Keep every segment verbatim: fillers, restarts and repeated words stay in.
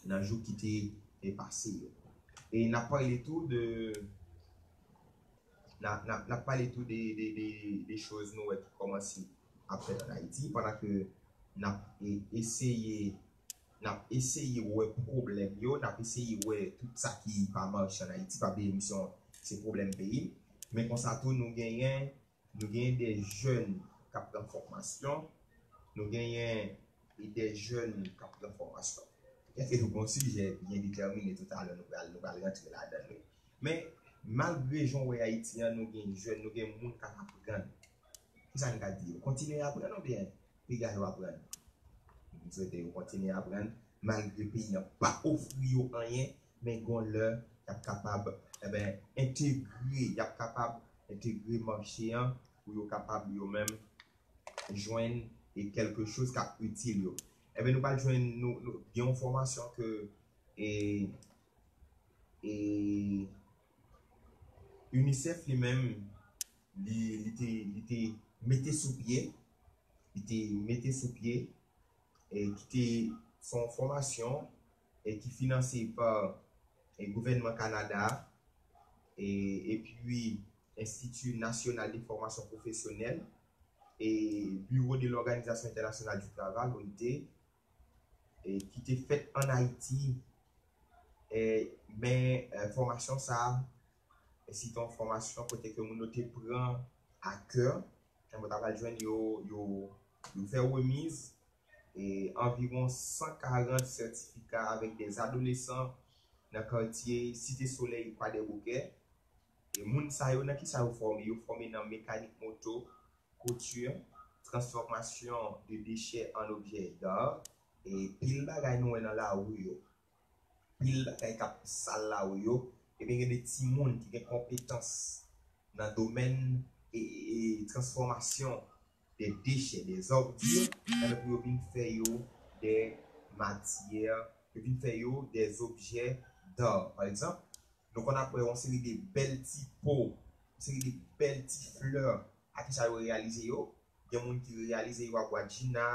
nan jou ki te e pase yo. E n ap pale tou de n ap, n ap, n ap pale tou de, de, de, de choz nou wè ki kòmanse ap fèt ann Ayiti, pandan ke n ap e, eseye n ap eseye wè pwoblèm yo, n ap eseye wè tout sa ki pa mache ann Ayiti, pa bliye misyon se pwoblèm peyi m. Men konsa tou nou genyen, nou genyen de jèn k ap pran fòmasyon, nou genyen e de jèn k ap pran fòmasyon. Petèt ke nou gen yon sijè byen detèmine toutalè, nou pral, nou pral rantre ladan l, wi. Men malgre jan w wè Ayiti an, nou gen jèn, nou gen moun k ap aprann. Kisa n ka di yo? Kontinye aprann oubyen piga yo aprann? M swete yo kontinye aprann, malgre peyi an pa ofri yo anyen, men gon lè y ap kapab, enben, entegre, y ap kapab entegre mache an pou yo kapab yo menm jwenn e kèlke choz k ap itil yo. Enben, nou pral jwenn, nou, nou gen yon fòmasyon ke e, e UNICEF li menm, li, li te, li te mete sou pye, li te mete sou pye, e ki te fè yon fòmasyon e ki finanse pa e gouvènman Kanada, e, epi Institut National de Formation Professionnelle e Bureau de l'Organisation Internationale du Travail, O I T, e ki te fèt ann Ayiti, e, men e, fòmasyon sa a, e se te yon fòmasyon kote ke moun yo te pran a kè, e mwen ta pral jwenn yo, yo, yo fè remiz e anviwon san karant sètifika avèk de adolesan nan katye Site Solèy, Kwadèboukè. E moun sa yo, nan ki sa yo fòme? Yo fòme nan mekanik moto, kouti, transfòmasyon de dechè an objè d'art, e pil bagay nou wè nan lari yo. Pil bagay k ap sal lari yo. Ebyen, gen de timoun ki gen konpetans nan domèn e, e, e transfòmasyon de dechè, de zòdi, enben pou yo vin fè yo de matyè, yo vin fè yo de objè d'art. Pa egzanp, nou konn ap wè yon seri de bèl ti po, yon seri de bèl ti flè. A ki sa yo reyalize yo? Gen moun ki reyalize yo a Gwajina,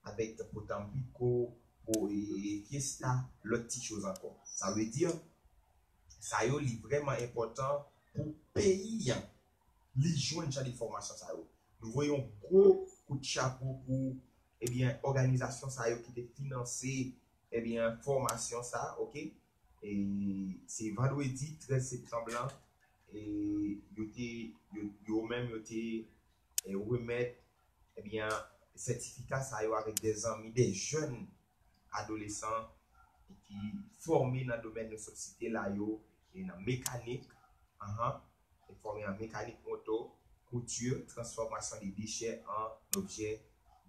avèk Potampico, po, e, e, Fiesta, lòt ti choz ankò. Sa vle di, sa yo li vrèman enpòtan pou peyi an. Li jwenn jan de fòmasyon sa yo. Nou voye yon gwo kout chapo pou, ebyen, òganizasyon sa yo ki te finanse, ebyen, fòmasyon sa, oke? E se vandredi trèz septanm lan, e yo te, yo, yo menm yo te e remèt, ebyen, sètifika sa yo avèk de zanmi, de jèn adolesan ki fòme nan domèn nou sot site la yo, e nan mekanik, anhan, e fòme an mekanik moto, kouti, transfòmasyon de dechè an objè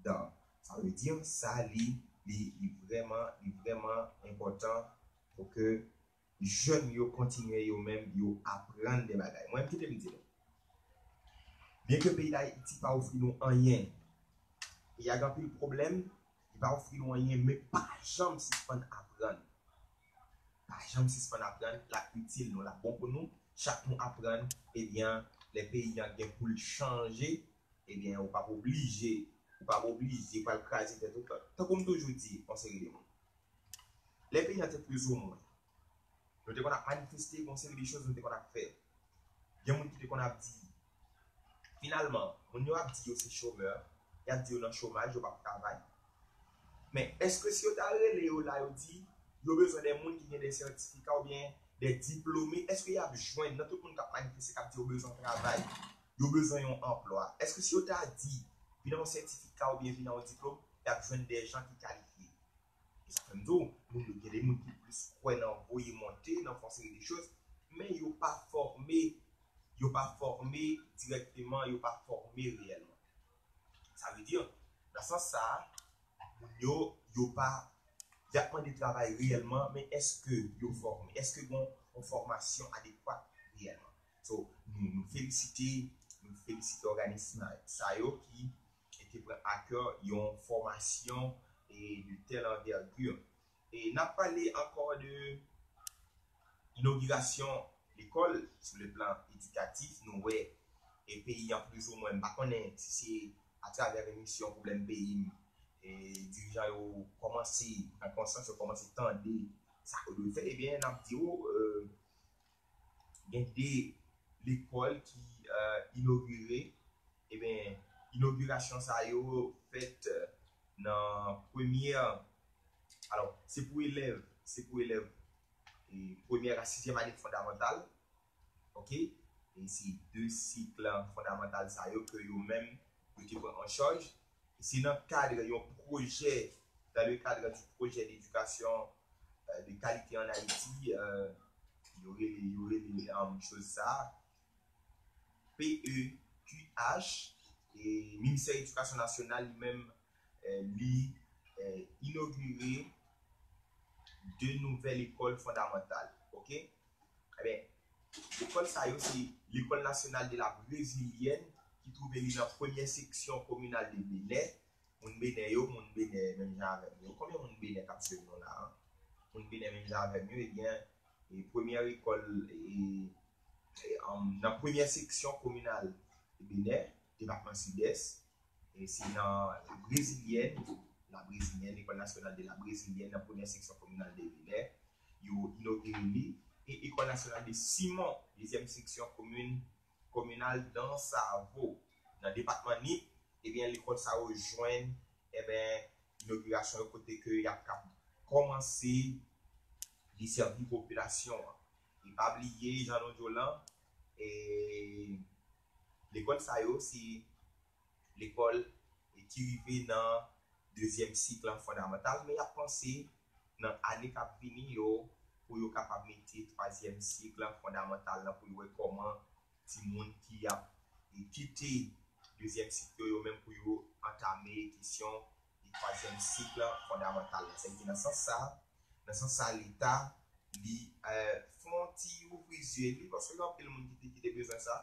d'art. Sa vle di, sa li, li, li vrèman, li vrèman enpòtan pou ke jèn yo kontinye yo menm, yo aprann de bagay. Mwen menm, kite m di nou. Byenke peyi Dayiti pa ofri nou anyen, peyi a gen anpil pwoblèm, li pa ofri nou anyen, men pa janm sispann aprann. Pa janm sispann aprann, l ap itil nou, l ap bon pou nou. Chak nou aprann, ebyen, lè peyi an gen pou l chanje, ebyen, ou p ap oblije, ou p ap oblije pral kraze tèt ou. Tankou m toujou di yon seri de moun, lè peyi an te plizoumwen, nou te konn ap manifeste, gon seri de choz nou te konn ap fè. Gen moun ki te konn ap di, finalman, moun yo ap di yo se chomè, y ap di yo nan chomaj, yo p ap travay. Men, èske si yo ta rele yo la, yo di, yo bezwen de moun ki gen de sètifika oubyen de diplome, èske y ap jwenn nan tout moun k ap manifeste, k ap di yo bezwen travay, yo bezwen yon anplwa? Èske si yo ta di, vin ak yon sètifika oubyen vin ak yon diplòm, y ap jwenn de jan ki kalifye? E sa fè m di w, moun yo, gen de moun ki plis kwè nan voye monte, nan fè yon seri de choz, men yo pa fòme, yo pa fòme dirèkteman, yo pa fòme reyèlman. Sa vle di, nan sans sa a, moun yo, yo pa, y ap mande travay reyèlman, men èske yo fòme? Èske gen yon fòmasyon adekwat reyèlman? So, nou, nou felisite, nou felisite òganis sa yo ki e te pran a kè yon fòmasyon e de tèl anvègir. E n ap pale ankò de inogirasyon lekòl sou le plan edikatif. Nou wè e peyi an plizoumwen, m pa konnen si se atravè emisyon Pwoblèm Peyi m, e dirijan yo kòmanse pran konsyans, yo kòmanse tande sa ke w dwe fè, ebyen, n ap di w, euh, gen de lekòl ki euh, inogire, ebyen, inogirasyon sa yo fèt euh, nan premyè, alò, se pou elèv, se pou elèv e premyè a sizyèm ane fondamantal, ok? E se de sik fondamantal sa yo ke yo menm, yo te pran an chaj. E se nan kad yon pwojè, dans le cadre du projet d'éducation euh, de qualité en Haïti, euh, yo rele, yo rele um, choz sa, P E Q H, e Ministè Edikasyon Nasyonal li menm, euh, li euh, inogire de nouvèl lekòl fondamantal, ok? Ebyen, lekòl sa yo se Lekòl Nasyonal de la Brezilienne ki twouve li nan premyè seksyon kominal de Benè. Moun Benè yo, moun Benè menm jan avè m yo. Konbyen moun Benè k ap swiv nou la? Hein? Moun Benè menm jan avè m yo, ebyen, e premyè lekòl e, e, um, nan premyè seksyon kominal de Benè, depatman Sidès, e se nan La Brezilienne, La Brezilienne, École Nationale de la Brésilienne, nan premyè seksyon kominal de Benè, yo inogire li, e École Nationale de Simon, dezyèm seksyon komin, kominal d'Ansavo, nan depatman Nip, ebyen, lekòl sa yo jwenn, ebyen, inogirasyon yo kote ke y ap kap kòmanse desèvi popilasyon an. E pa bliye, jan nou di w lan, e lekòl sa yo, se lekòl ki rive nan dezyèm sik lan fondamantal, men y ap panse nan ane k ap vini yo pou yo kapab mete twazyèm sik lan fondamantal lan pou yo wè kòman timoun ki ap kite dezyèm sik yo, yo menm pou yo antame kesyon twazyèm sik lan fondamantal lan. Sètadi nan sans sa, nan sans sa, Leta, li euh, fè yon ti ouvri zye li, paske gen anpil moun ki te, ki te bezwen sa.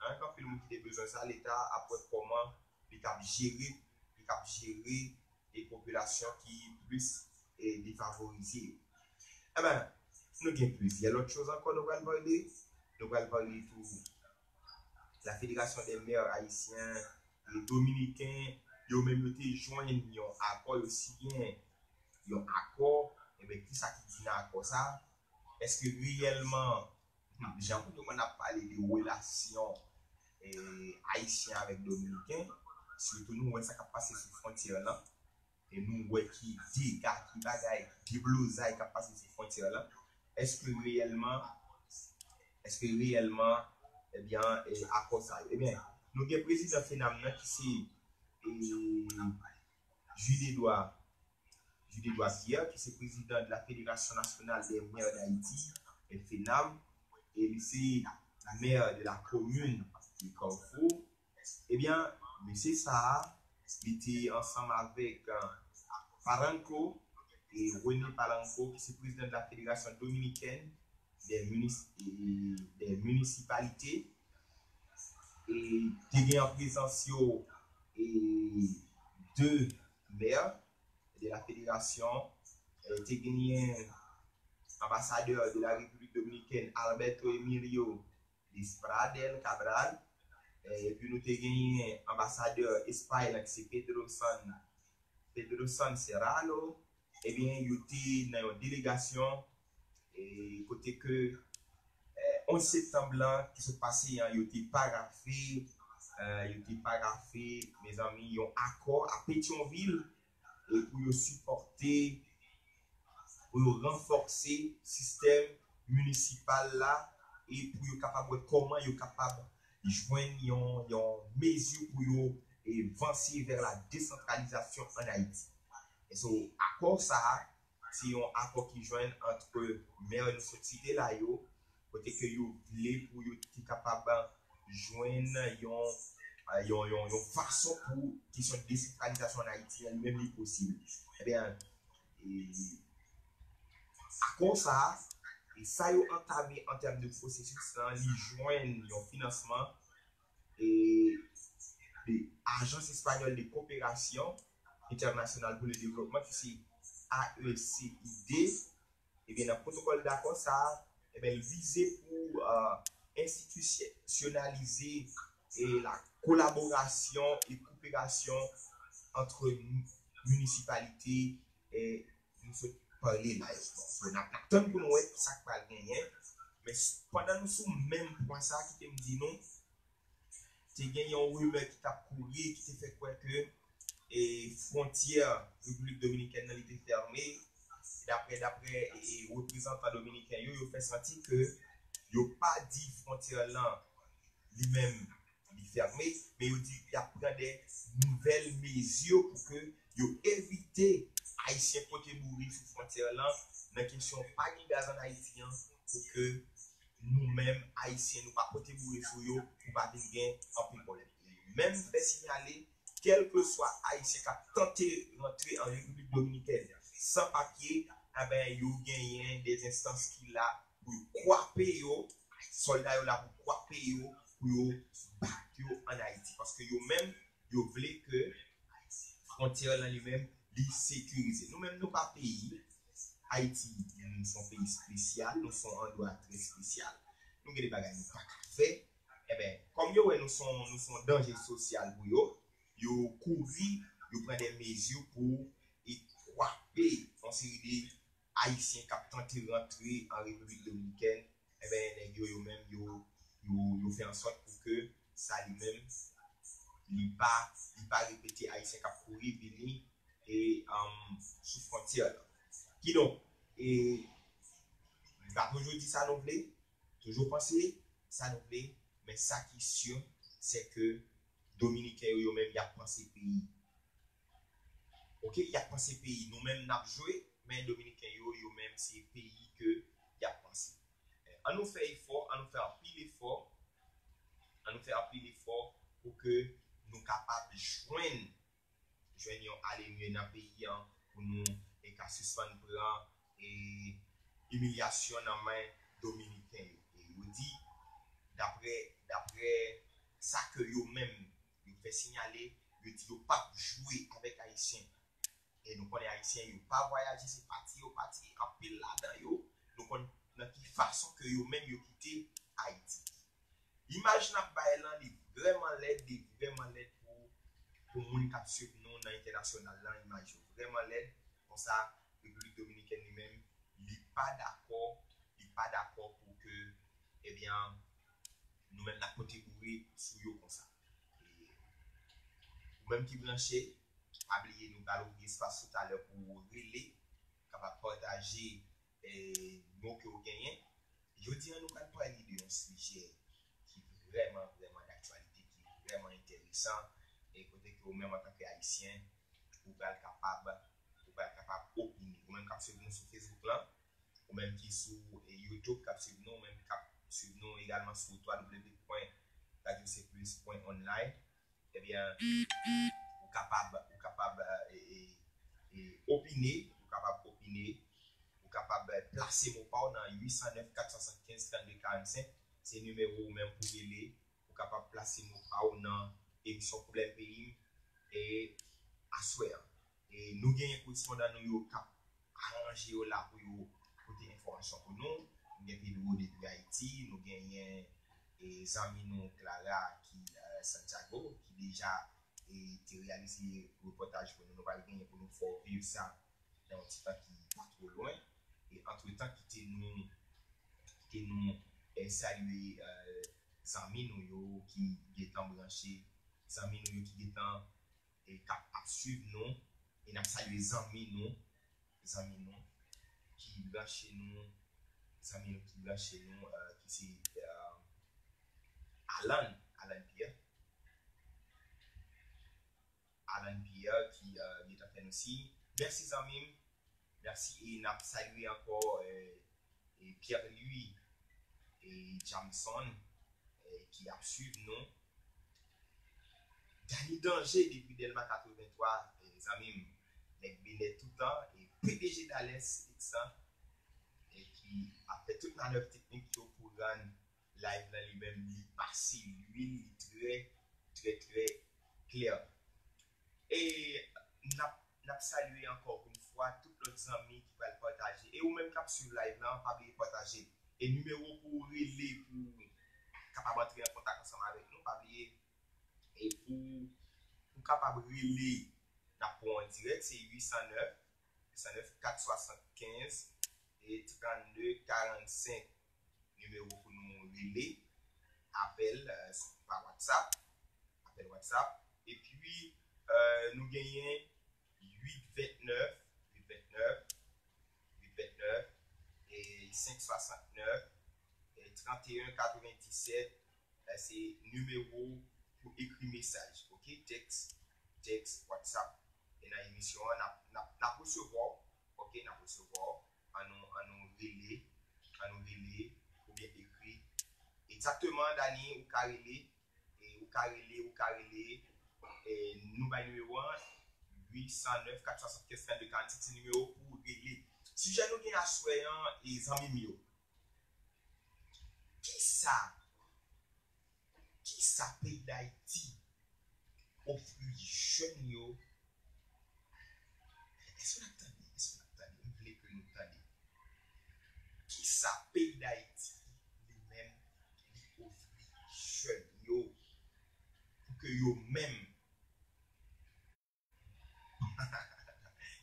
Hein, gen anpil moun ki te bezwen sa, Leta ap wè kòman li kab jere, li kab jere e popilasyon ki plis e defavorize yo. Ebyen, nou gen plizyè lòt choz ankò nou pral pale. Nou pral pale tou la Fédération des maires haïtiens e dominiken, yo menm yo te jwenn yon akò, yo siyen yon akò. Ebyen, kisa ki di nan akò sa? Èske reyèlman, hmm, jan kote w konn ap pale de relasyon eh, ayisyen avèk dominiken, sitou nou wè sa k ap pase sou fwontyè lan, e nou wè ki dega, ki bagay, deblozay k ap pase sou fwontyè lan. Èske reyèlman, èske reyèlman, ebyen, eh, akò sa yo? Ebyen, nou gen prezidan FENAM nan ki se eh, Jude Edouard, Jude Edouard Pierre, ki se prezidan de la Fédération Nationale des Maires d'Haïti, FENAM, e li se mè de la komin de Carrefour. Ebyen, mesye sa a, li te ansanm avèk eh, Paranco, e René Paranco, ki se prezidan de la Fédération Dominicaine des, munis, des Municipalités, e te gen an prezans yo e de mè de la fédération, e te genyen anbasadè de la République Dominicaine, Alberto Emilio Despradel Cabral, e, epi nou te genyen anbasadè Espay lan, ki se Pedro San, Pedro San Serrano, ebyen, yo te nan yon delegasyon, e, kote ke, e, onz septanm lan ki sot pase an, yo te parafe, e, yo te parafe, mezanmi, yon akò a Petyonvil, e pou yo sipòte, pou yo ranfòse sistèm minisipal la, e pou yo kapab wè kòman yo kapab jwenn yon, yon mezi pou yo e vanse vers la décentralisation en Haïti. E so, akò sa a, se yon akò ki jwenn antre mè nou sot site la yo, kote ke yo vle pou yo te kapab jwenn yon, yon, yon, yon fason pou kesyon desantralizasyon an Ayiti an li menm li posib. Ebyen, e, akò sa a, e sa yo antame an tèm de pwosesis lan, li jwenn yon finansman e, de Agence Espagnole de Coopération Internationale pour le Développement, ki se A E C I D, ebyen, nan pwotokòl dakò sa a, ebyen, li vize pou uh, enstitisyonalize e la kolaborasyon e koperasyon antre minisipalite e nou sot pale la yo. Bon, so, n ap n ap tann pou nou wè sa k pral genyen. Men s- pandan nou sou menm pwen sa, kite m di nou, te gen yon rimè ki t ap kouri, ki te fè kwè ke e, fwontyè Repiblik Dominikèn nan li te fèmen. Daprè daprè e, e, reprezantan dominiken yo, yo fè santi ke yo pa di fwontyè lan li menm li fèmen, men yo di y ap pran de nouvèl mezi pou ke yo evite Ayisyen pote bouri sou fwontyè lan nan kesyon pa gen gaz ann Ayiti an, pou ke nou menm Ayisyen nou pa pote bouri sou yo pou pa vin gen anpil pwoblèm. Menm fè siyale, kèlkeswa Ayisyen k ap tante rantre an Repiblik Dominikèn san papye, enben, yo genyen de enstans ki la pou yo kwape yo, sòlda yo la pou kwape yo, pou yo bat yo ann Ayiti. Paske yo menm, yo vle ke fwontyè lan li menm, li sekirize. Nou menm, nou pa peyi. Ayiti, nou se yon peyi espesyal, nou se yon andwa trè espesyal. Nou gen de bagay nou pa ka fè. Enben, kòm yo wè nou se yon, nou se yon danje sosyal pou yo, yo kouri, yo pran de mezi pou e kwape yon seri de Ayisyen k ap tante rantre an Repiblik Dominikèn. Enben, nèg yo, yo menm, yo, yo, yo fè an sòt pou ke sa li menm, li pa, li pa repete Ayisyen k ap kouri vini e, um, sou fwontyè lan. Kidonk, e, nou ka toujou di sa nou vle, toujou panse sa nou vle, men sa ki si, se ke Dominiken yo, yo menm, y ap panse peyi. Oke, y ap panse peyi. Nou menm, n ap jwe, men Dominiken yo, yo menm, se peyi ke y ap panse. An nou fè efò, an nou fè anpil efò, an nou fè anpil efò pou ke nou kapab jwenn, jwenn yon ale mye nan peyi an, pou nou e ka sispann pran e imilyasyon nan men Dominiken yo. E yo di, daprè, daprè sa ke yo menm, yo fè siyale, yo di yo p ap jwe avèk Ayisyen. E nou konnen Ayisyen yo pa vwayaje, se pati yo pati, anpil ladan yo, nou konn nan ki fason ke yo menm yo kite Ayiti. Imaj n ap bay lan, li vrèman lèd, li vrèman lèd pou, pou moun k ap swiv nou nan entènasyonal lan, imaj yo vrèman lèd. Konsa, Repiblik Dominikèn li menm, li pa dakò, li pa dakò pou ke, ebyen, nou menm n ap pote boure sou yo konsa. E ou menm ki branche, pa bliye nou pral ouvri espas toutalè pou ou rele, kapab pataje e, mo ke w genyen. Jodi a, nou pral pale de yon sijè ki vrèman, vrèman daktyalite, ki vrèman enteresan, e kote ke ou menm antanke Ayisyen, ou pral kapab, ou pral kapab opine. Ou menm k ap swiv nou sou Facebook lan, ou menm ki sou e, YouTube k ap swiv nou, ou menm k ap swiv nou egalman sou w w w pwen radyo seplis pwen online, ebyen, ou kapab, ou kapab e, e, e, opine, ou kapab opine, ou kapab plase mo pa w nan uit san nèf kat swasannkenz trannde karannsenk, se nimewo ou menm pou rele, ou kapab plase mo pa w nan emisyon Pwoblèm Peyi m e aswè an. E nou genyen korespondan nou yo k ap aranje yo la pou yo pote enfòmasyon pou nou. Nou gen Pedro depi Ayiti, nou genyen e zanmi nou Clara ki e, Santiago, ki deja e, te reyalize repòtaj pou nou. Nou pral genyen pou nou fè w viv sa nan yon ti tan ki pa twò lwen. E antretan, kite nou, kite nou e, salye e, zanmi nou yo ki gentan branche, zanmi nou yo ki gentan e k ap ap swiv nou, e n ap salye zanmi nou, zanmi nou ki branche nou, zanmi nou ki branche nou, e, ki se e, Alan, Alan Pierre. Alan Pierre ki e, gentan fè nou siy. Mèsi zanmi m, mèsi e n ap salye ankò e, e Pierre Louis e Jamson e ki ap swiv nou. Dany Danger depi Dèlma katrevenntwa, e zanmi m, nèg Benè toutan, e P D G Dales Texan, e ki ap fè tout manèv teknik yo pou rann live lan li menm li pase lwil, li trè, trè, trè klè. E n ap, n ap salye ankò yon fwa tout lòt zanmi ki pral pataje. E ou menm k ap swiv live lan, pa bliye pataje. E nimewo pou w rele pou w kapab antre an kontak ansanm avèk nou, pa bliye. E pou, pou w kapab rele, n ap pran w an dirèk, se uit san nèf san nèf kat swasannkenz e trannde karannsenk, nimewo pou nou rele, apèl, euh, pa WhatsApp, apèl WhatsApp. Epi, euh, nou genyen uit vennèf, uit vennèf, uit vennèf, e senk swasannèf, e trannteyen katrevendisèt, la se nimewo pou ekri mesaj, ok? Tèks, tèks, WhatsApp. E nan emisyon an, n ap, n ap, n ap resevwa w, ok? N ap resevwa w. An nou, an nou rele, an nou rele, oubyen ekri. Egzakteman, Dani, ou ka rele, e ou ka rele, ou ka rele, e nou bay nimewo an, uit san nèf kat swasannkenz trannde karannsenk, se nimewo pou rele. Sijè nou gen aswè an, e zanmi m yo. Kisa, kisa peyi Dayiti ofri jèn yo? Èske n ap tande? Èske n ap tande? M vle ke nou tande. Kisa peyi Dayiti, li menm, li ofri jèn yo pou ke yo menm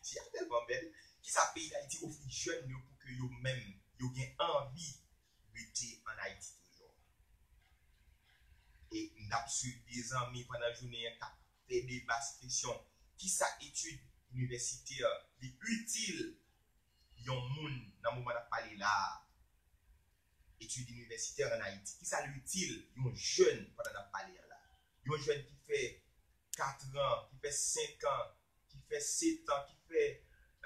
Ti a tèlman bèl. Kisa peyi Dayiti ofri jèn yo pou ke yo menm, yo gen anvi rete ann Ayiti toujou? E n ap swiv de zanmi pandan jounen an k ap fè deba sou kesyon, kisa etid inivèsitè li itil yon moun nan moman n ap pale la a? Etid inivèsitè ann Ayiti. Kisa l itil yon jèn pandan n ap pale an la? Yon jèn ki fè kat an, ki fè senk an, ki fè sèt an, ki fè,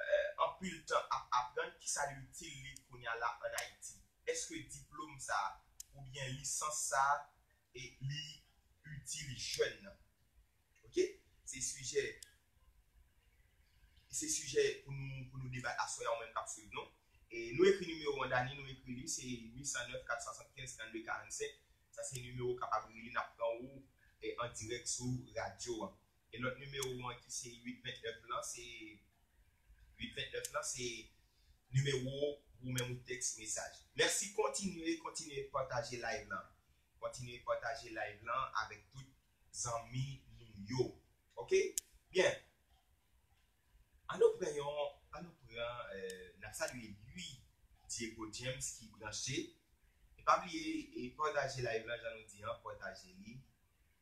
euh, anpil tan ap aprann, kisa l itil li kounye a la ann Ayiti? Èske diplòm sa a, oubyen lisans sa a, e li itil jèn nan? Ok? Se sijè, se sijè pou nou, pou nou debat aswè a, ou menm k ap swiv nou. E nou ekri nimewo an, Dani, nou ekri li, se uit san nèf kat swasannkenz trannde karannsenk. Sa se nimewo w kapab rele, n ap pran ou, e, an dirèk sou radyo an. E lòt nimewo an ki se uit vennèf lan, se uit vennèf lan, se nimewo pou ou menm ou tèks mesaj. Mèsi, kontinye, kontinye pataje live lan. Kontinye pataje live lan avèk tout zanmi nou yo. Ok? Byen. An nou pran yon, an nou pran, euh, n ap salye Louis Diego James ki branche. E pa bliye, e pataje live lan, jan nou di an, pataje li.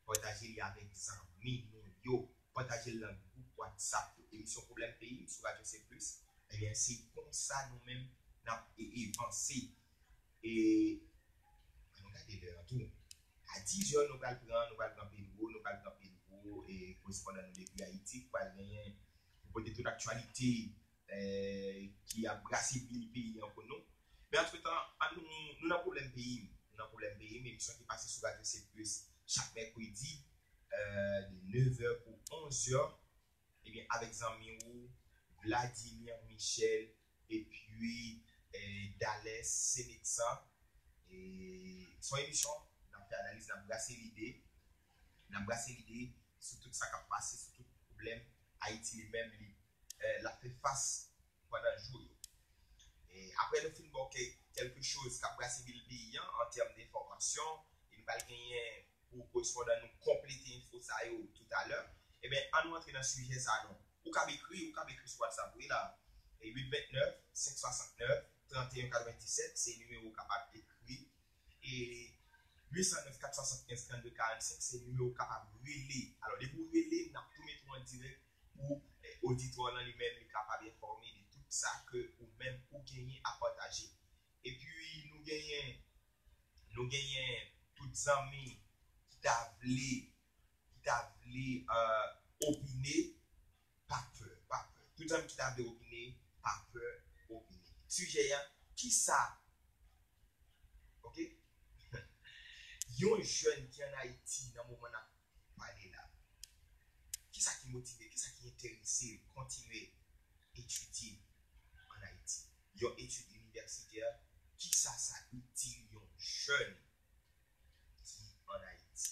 Pataje li avèk zanmi nou yo. Pataje l nan gwoup WhatsApp yo. Emisyon Pwoblèm Peyi m sou Radyo C Plus. Ebyen, se konsa nou menm n ap e, e vanse. E an nou gade lè an tou. A diz è, nou pral pran, nou pral pran Pedro, nou pral pran Pedro, e korespondan nou depi Ayiti, k pral genyen pou pote tout aktyalite, eh, ki ap brase vil peyi an pou nou. Men antretan, an nou, nou nan Pwoblèm Peyi m. Nou nan Pwoblèm Peyi m, emisyon ki pase sou Radyo C Plus chak mèkredi, eh, de nèf è pou onz è. Ebyen, avèk zanmi ou, Vladimir Michel, epi, eh, Dales Seneksan. E se yon emisyon, n ap fè analiz, n ap brase lide, n ap brase lide sou tout sa k ap pase, sou tout pwoblèm Ayiti li menm, li, eh, l ap fè fas pandan jou yo. E apre nou fin ba w kè-, kèlke choz k ap brase vil peyi an, an tèm de enfòmasyon, e nou pral genyen pou korespondan nou konplete enfo sa yo toutalè. Ebyen, an nou antre nan sijè sa non. Ou kab ekri, ou kab ekri sou WhatsApp, wi la. E uit vennèf, senk swasannèf, trannteyen katrevendisèt, se nimewo ou kapab ekri. E uit san nèf kat swasannkenz trannde karannsenk, se nimewo ou kapab rele. Alò, depi ou rele, n ap tou mete w an dirèk pou, eh, oditwa w lan li menm, li kapab enfòme de tout sa ke ou menm ou genyen a pataje. Epi, nou genyen, nou genyen tout zanmi ki ta vle, ki ta vle, euh, opine, pa pè, pa pè. Tout zanmi ki ta vle opine, pa pè opine. Sijè a, kisa, ok? Yon jèn ki ann Ayiti nan moman n ap pale la, kisa ki motive, kisa ki enterese l kontinye etidye ann Ayiti? Yon etid inivèsitè, kisa sa itil yon jèn ki ann Ayiti?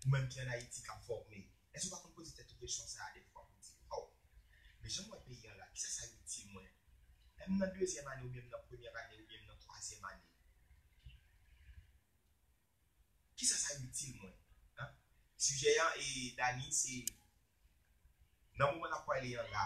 Ou menm ki ann Ayiti k ap fòme, èske w pa konn poze tèt ou kesyon sa a dèfwa pou di, waw, men jan m wè peyi an la, kisa sa itil mwen? Lè m nan dezyèm ane oubyen m nan premyè ane oubyen m nan twazyèm ane? Kisa sa itil mwen? Hein? Sijè an, e Dani, se nan moman n ap pale an la,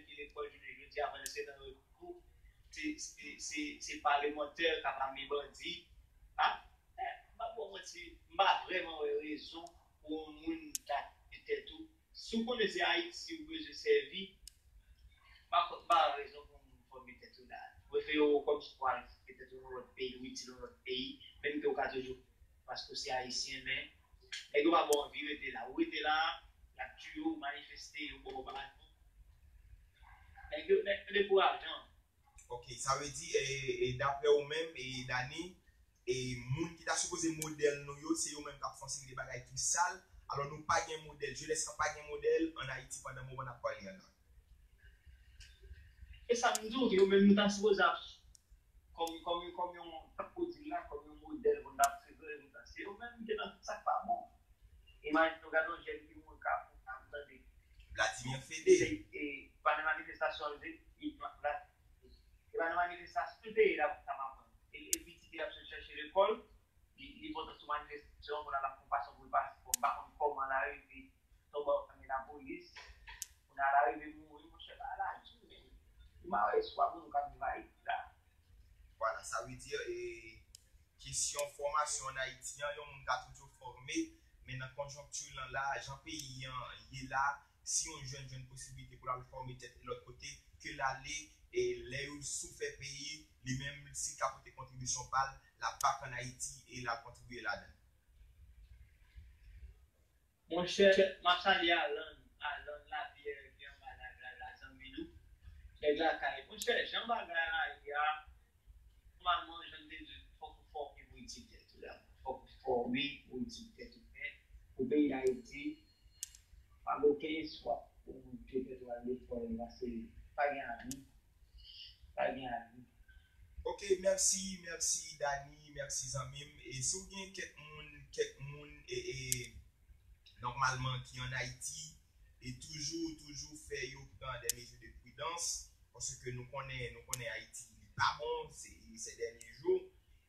ki lekòl jounen jodi a pandan se nan rekou, se, se, se, se palemantè k ap ame bandi. A, eh, m pa ba w manti, m pa vrèman wè rezon pou yon moun ta fòme tèt ou. Si w konnen se Ayiti ou bezwen sèvi, m pa, m pa wè rezon pou yon moun fòme tèt ou la. Prefere w kòmsi pou al fè tèt ou nan lòt peyi, ou itil nan lòt peyi, menm ke w ka toujou paske w se Ayisyen, men nèg yo pa ba w anvi rete la. Ou rete la, y ap tiye w, manifeste, yo ba w baton. Nèg yo, nèg yo dekourajan. Ok, sa vle di, e, e, daprè ou menm, e, Dani, e, moun ki ta sipoze modèl nou yo, se yo menm k ap fè yon seri de bagay ki sal. Alò, nou pa gen modèl, jenès lan pa gen modèl ann Ayiti pandan moman n ap pale a la. E sa m di w, yo menm nou ta sipoze ap, kòm, kòm, kòm yon, tankou w di l la, kòm yon modèl pou n t ap swiv, se yo menm ki nan tout sa k pa bon. Imajine w gade yon jèn ki mouri Kafou, k ap tande. Vladimir Fede. E, e, pa nan manifestasyon, li, li, la, e pa nan manifestasyon, li te ye la pou sa m aprann. E, e pitit li ap sot chèche lekòl, li, li pote sou manifestasyon, pou l al ap fè yon pasyon pou l pase, bon, m pa konn kòman l arive tonbe nan men lapolis, pou l al arive mouri, monchè, bagay la di, men, li mare espwa pou nou k ap viv Ayiti la. Vwala, sa vle di, e, kesyon fòmasyon ann Ayiti an, yon moun ka toujou fòme, men nan konjonkti lan la, jan peyi an ye la, si yon jèn jwenn posiblite pou l al fòme tèt li lòt kote, ke l ale, e lè yo sou fè peyi, li menm, si l ka pote kontribisyon pa l, l ap back ann Ayiti e l al kontribiye ladan l. Monchè, m ap salye Alan, Alan Lapyè ki anba live la, la, zanmi nou. Nèg lakay. Monchè, jan bagay la ye a, nòmalman, jan n te fòme, politik tèt ouvè pou peyi Dayiti. Pa gen okenn espwa pou moun ki pètwal de fò yo pase. Pa gen avi. Pa gen avi. Ok, mèsi, mèsi Dani, mèsi zanmi m. E si w gen kèk moun, kèk moun e, e nòmalman ki ann Ayiti e toujou, toujou fè yo pran de mezi de pridans, paske nou konnen, nou konnen Ayiti li pa bon se, se dènye jou.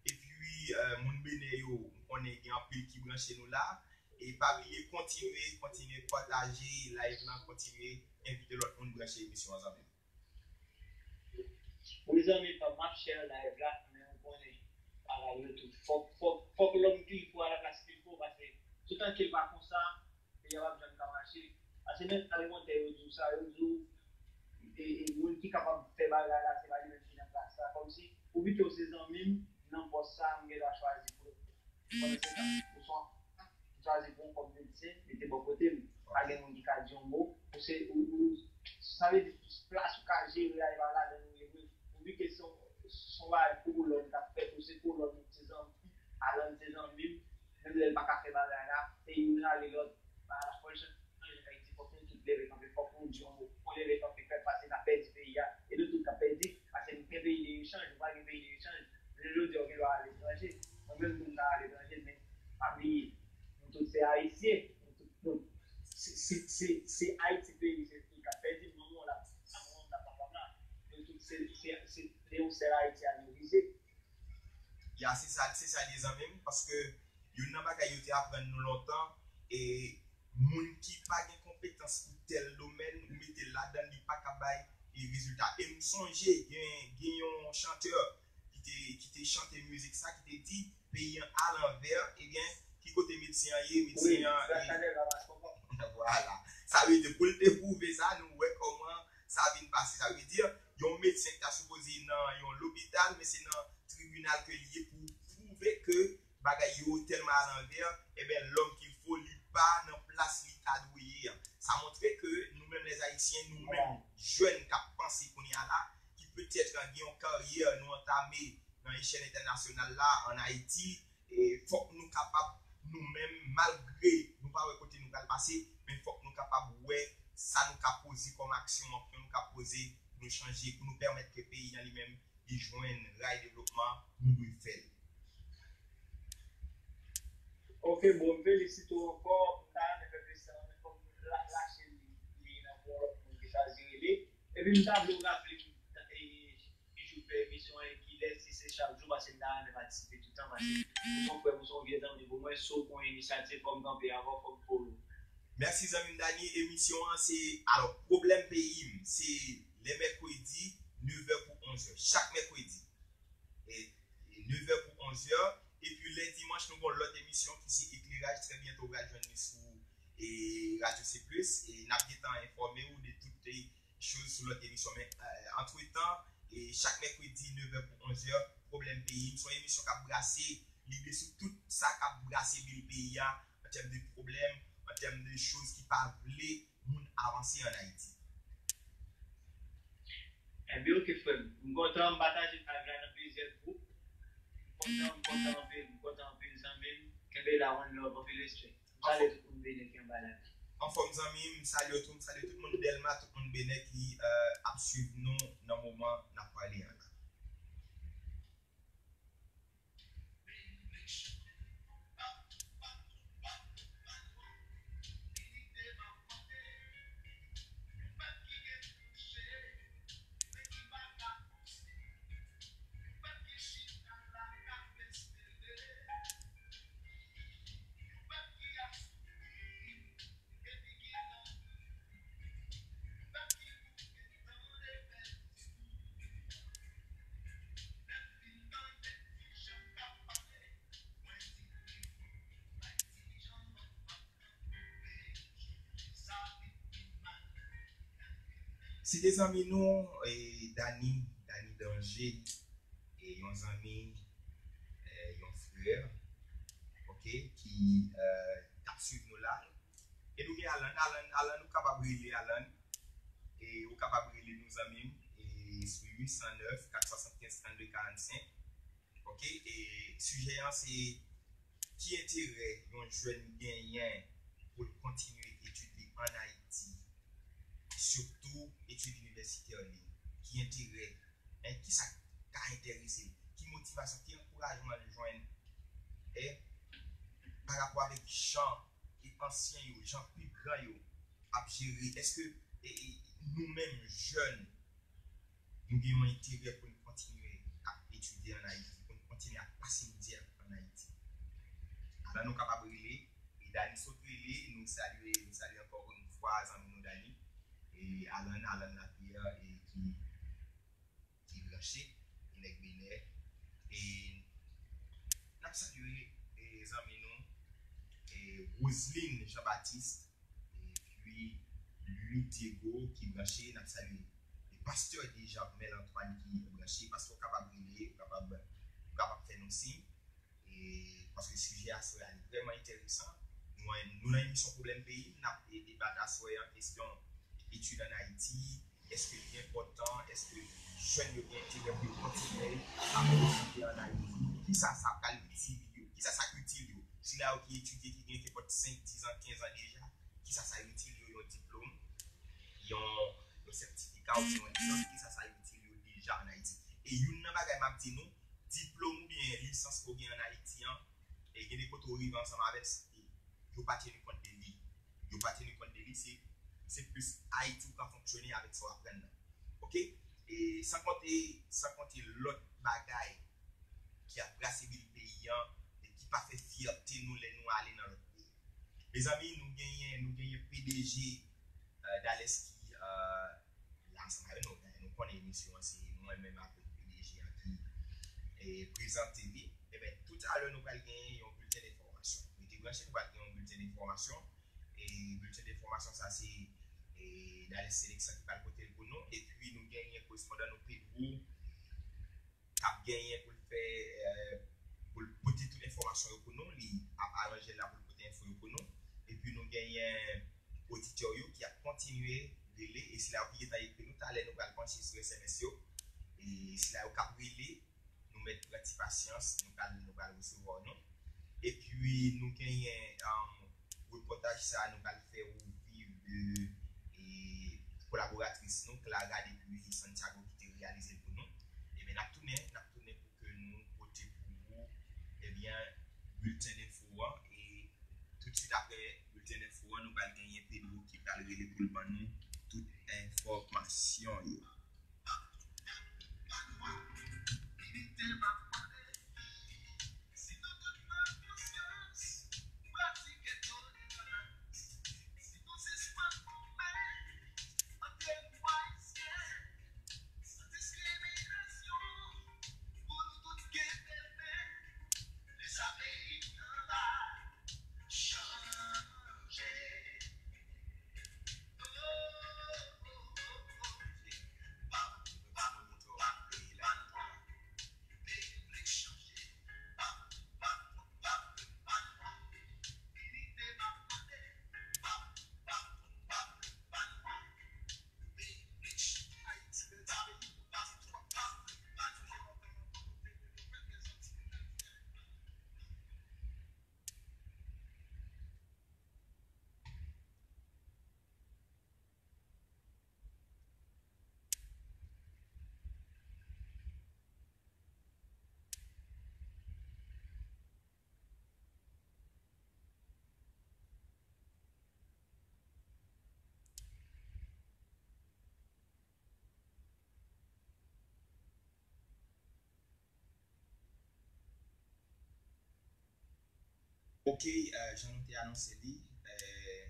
Epi, euh, moun Benè yo, m konnen gen anpil ki branche nou la. E pa bliye kontinye, kontinye pataje live lan, kontinye envite lòt moun branche emisyon an zanmi m. Wi zanmi pa m, m ap share live la, men ou konnen bagay yo tou. Fòk, fòk, fòk lòm pil fò a la plas pil fò, paske toutan ke l pa konsa, peyi a p ap janm ka mache. Paske menm sa lè montè yo di w sa, yo di w e, e moun ki kapab fè bagay la, se pa li menm ki nan plas la. Kòmsi, pouvi ke w se zanmi m, nan pòs sa, m gen dwa chwazi pou pandan se tan, ou swa m chwazi pran w kòm medsen, mete bò kote m. Pa gen moun ki ka di yon mo. Ou se, ou, ou, sa vle di, plas ou ka jere a, e pa ladan nou ye vre. Pouvi ke se yon, se yon bagay kolòn k ap fèt, ou se kolòn, ou se zanmi, Alan se zanmi m, menm lè l pa ka fè bagay la, se youn rale lòt, bagay la fò l chanje. Ayiti, fòk nou tout leve kanpe, fòk nou di yon mo. Fò leve kanpe, fè pase, n ap pèdi peyi a. E nou tout k ap pèdi, paske nou gen peyi de echanj, nou pa gen peyi de echanj. Jounen jodi a, w gen dwa aletranje. Mwen menm tou, m ka aletranje, men pa bliye, nou tout se Ayisyen. Nou tout, nou, se, se, se, se Ayiti peyi, se peyi k ap pèdi, m nan mwen la, nan mwen la, papa m la. Nou tout se, se, se, se yon sèl Ayiti a nou vize. Ya, se sa, se sa li ye zanmi m, paske youn nan bagay yo te aprann nou lontan, e moun ki pa gen konpetans pou tèl domèn, ou mete l ladan l, li pa ka bay e rezilta. E m sonje gen, gen yon chantè ki te, ki te chante mizik sa, ki te di, peyi an alanvè, ebyen, ki kote medsen an ye, medsen an e. Vwala. Sa vle di, pou l te pwouve sa, nou wè kòman sa vin pase. Sa vle di, yon medsen ki ta sipoze nan yon lopital, men se nan tribinal ke li ye pou pwouve ke bagay yo tèlman alanvè, ebyen, lòm qu'il faut, li pa nan plas li ta dwe ye an. Sa montre ke nou menm lèzayisyen, nou menm jèn k ap panse kounye a la, ki petèt gen yon karyè nou antame nan echèl entènasyonal la, ann Ayiti, e fòk nou kapab, nou menm, malgre nou pa wè kote nou pral pase, men fòk nou kapab wè sa nou ka poze kòm aksyon, aksyon nou ka poze pou nou chanje, pou nou pèmèt ke peyi an li menm, li jwenn ray devlopman nou dwe fè l. Ok, bon, m felisite w ankò. M ta renmen fè mesaj, men fòk m la- lache li, li nan pou yon lòt moun ki chwazi rele. Epi m ta vle w raple m, e, ki jou fè emisyon an e kilè, si se chak jou, paske m ta renmen patisipe toutan, paske ou se yon frè m, ou se yon vye zanmi pou mwen, si w pran inisyativ, fò m kanpe avè w, fò m follow. Mèsi zanmi m Dani, emisyon an se, alò, pwoblèm peyi m, se lè mèkredi, nevè pou onzè, chak mèkredi. E, e nevè pou onzè, epi lè dimanch nou gen yon lòt emisyon ki se Ekleraj, trè byento w pral jwenn li sou e Radyo C plus, e n ap gentan enfòme w de tout e choz sou lòt emisyon. Men, e, antretan, e chak mèkredi, nevè pou onzè, Pwoblèm Peyi m, se yon emisyon k ap brase lide sou tout sa k ap brase bil peyi a, an tèm de pwoblèm, an tèm de choz ki pa vle moun avanse ann Ayiti. Ebyen, ok, frè m. M kontan, m pataje live la nan plizyè gwoup. M kontan, m kontan anpil, m kontan anpil, zanmi m. Kenbe la, one love, anpil respè. M salye tout moun Benè ki anba live la. Anfòm, zanmi m, m salye w tou, m salye tout moun Dèlma, tout moun Benè ki, e, ap swiv nou nan moman n ap pale an la. Se te zanmi nou, e, Dany, Dany Danger, e yon zanmi, e, yon frè, ok, ki, e, t ap swiv nou la. E nou gen Alan, Alan, Alan, ou kapab rele Alan, e ou kapab rele nou zanmi m, e sou uit san nèf, kat swasannkenz, trannde karannsenk, ok, e sijè an se Ki enterè yon jèn genyen pou l kontinye etid li ann Ayiti, sitou etid inivèsitè li? Ki enterè? Hein, kisa k ka enterese l? Ki motivasyon, ki ankourajman l jwenn, eh, pa rapò avèk jan ke ansyen yo, jan pi gran yo ap jere? Èske, eh, eh, nou menm jèn, nou gen yon enterè pou n kontinye ap etidye ann Ayiti, pou n kontinye ap pase midyè ann Ayiti? Alan, nou kapab rele, e Dani sot rele, nou salye, nou salye ankò yon fwa zanmi nou Dani, e Alan, Alan Lapierre, e ki, ki branche, e nèg Benè, e n ap salye, e zanmi nou, e Roseline Jean Baptiste, epi Louis Diego ki branche, n ap salye. E pastè Dejarmel Antoine ki branche, pastè, ou kapab rele, ou kapab, ou kapab fè nou siy. E paske sijè aswè a li vrèman enteresan. Nou, nou nan emisyon Pwoblèm Peyi, n ap, e, debat aswè an kesyon etid ann Ayiti, èske li enpòtan, èske jèn yo gen enterè pou yo kontinye ap etidye ann Ayiti? Kisa sa pral itil yo? Kisa sa k itil yo? Sila yo ki etidye, ki gen kenpòt senk, diz an, kenz an deja, kisa sa itil yo yon diplòm, yon, yon sètifika oubyen yon lisans? Kisa sa itil yo deja ann Ayiti? E youn nan bagay m ap di nou, diplòm oubyen lisans ke w gen ann Ayiti an, e gen de kote w rive ansanm avèk sa, e yo pa teni kont de li. Yo pa teni kont de li, se, se plis Ayiti ou ka fonksyone avèk sa w aprann nan. Oke? E san konte, san konte lòt bagay ki ap brase bil peyi an e ki pa fè fyète nou lè nou ale nan lòt peyi. Mezanmi, nou genyen, nou genyen P D G, euh, Dales ki, euh, la ansanm avè nou. Nou konnen emisyon an, se mwen menm avèk P D G an ki, eh, prezante li. Ebyen, toutalè nou pral genyen yon bilten enfòmasyon. Rete branche, nou pral gen yon bilten enfòmasyon. E bilten enfòmasyon sa, se, eh, Dales Seleksan ki pral pote l pou nou. Epi nou genyen korespondan nou Pedro k ap genyen pou l fè, eh, pou l pote tout enfòmasyon yo pou nou. Li ap aranje l la pou l pote enfo yo pou nou. Epi nou genyen oditè yo ki ap kontinye rele, e sila yo ki gentan ekri nou, talè nou pral panche sou S M S yo. E sila yo k ap rele, nou mèt pran ti pasyans, nou pral, nou pral resevwa nou. Epi nou genyen, um, repòtaj sa a, nou pral fè ou viv de, e, kolaboratris nou, Clara, depi Santiago, ki te reyalize l pou nou. Ebyen, n ap tounen, n ap tounen pou ke nou pote pou ou, ebyen, bilten enfo an. E toutswit apre bilten enfo an, nou pral genyen Pedro ki pral rele pou l ban nou tout enfòmasyon yo. Ok, euh, jan nou te anonse li, euh,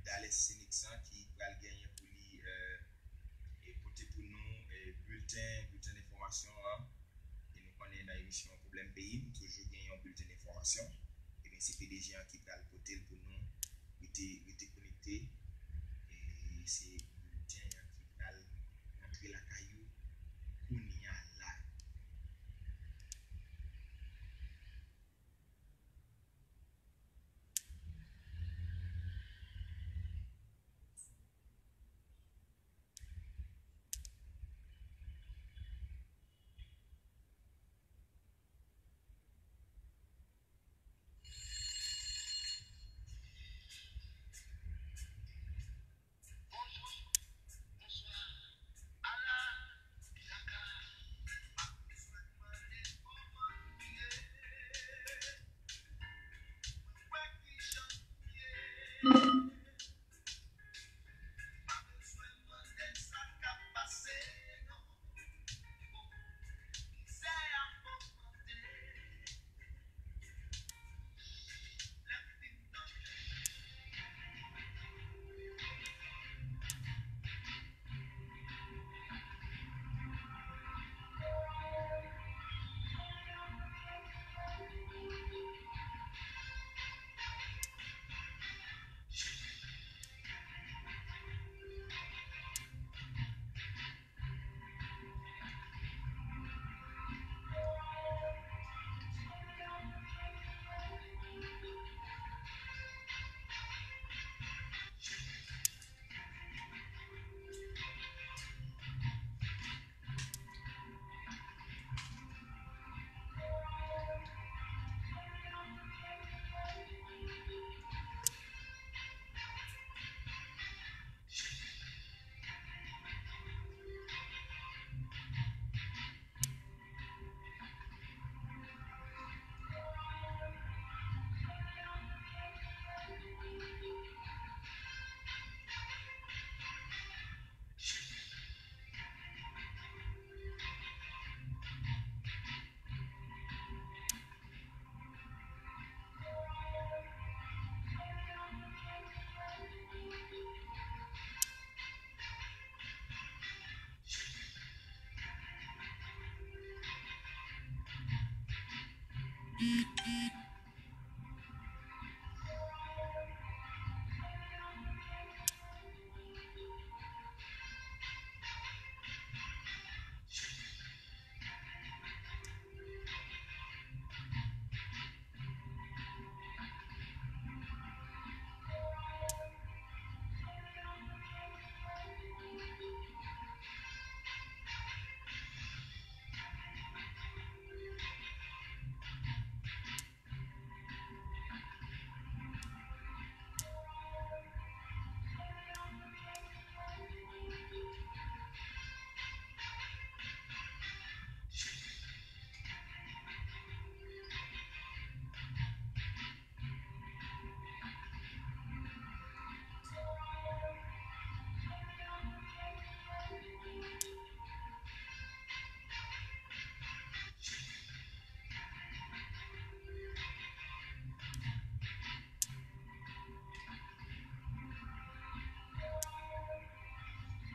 Dales Seleksan ki pral genyen pou li, euh, e pote pou nou, euh, bilten, bilten enfòmasyon an. E nou konnen nan emisyon Pwoblèm Peyi, nou toujou gen yon bilten enfòmasyon. Ebyen, se P D G an ki pral pote l pou nou. Rete, rete konekte. E se bilten an ki pral rantre lakay ou kounye a la.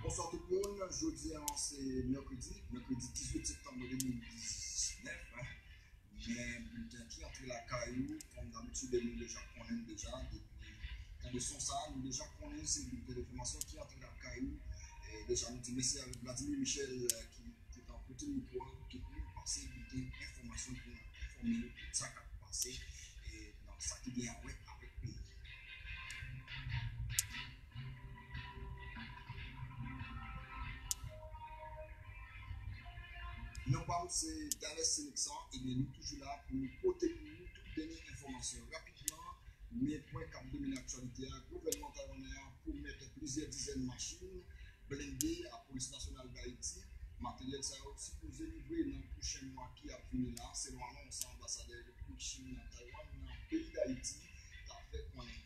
Bonswa tout moun, jodi a se mèkredi, mèkredi dizuit septanm de mil diznèf, hein. Men bilten ki antre lakay ou, kòm dabitid, nou deja konnen l deja, depi tande son sa, nou deja konnen se bilten enfòmasyon ki antre lakay ou. E deja, nou di mèsi avèk Vladimir Michel, eh, ki te t an kote mikwo a, ki pou nou pase bilten enfòmasyon pou nou enfòme nou tout sa k ap pase, e nan sa ki gen a wè avèk peyi. Non pa m se Dales Senexan, ebyen nou toujou la pou nou pote pou nou tout dènye enfòmasyon rapidman. Men pwen k ap domine aktyalite a, gouvènman taywanè a pwomèt plizyè dizèn machin blende a Polis Nasyonal Dayiti. Materyèl sa yo sipoze livre nan pwochen mwa ki ap vini la, selon anons anbasadè Repiblik Chin nan Taywann nan peyi Dayiti ta fè konnen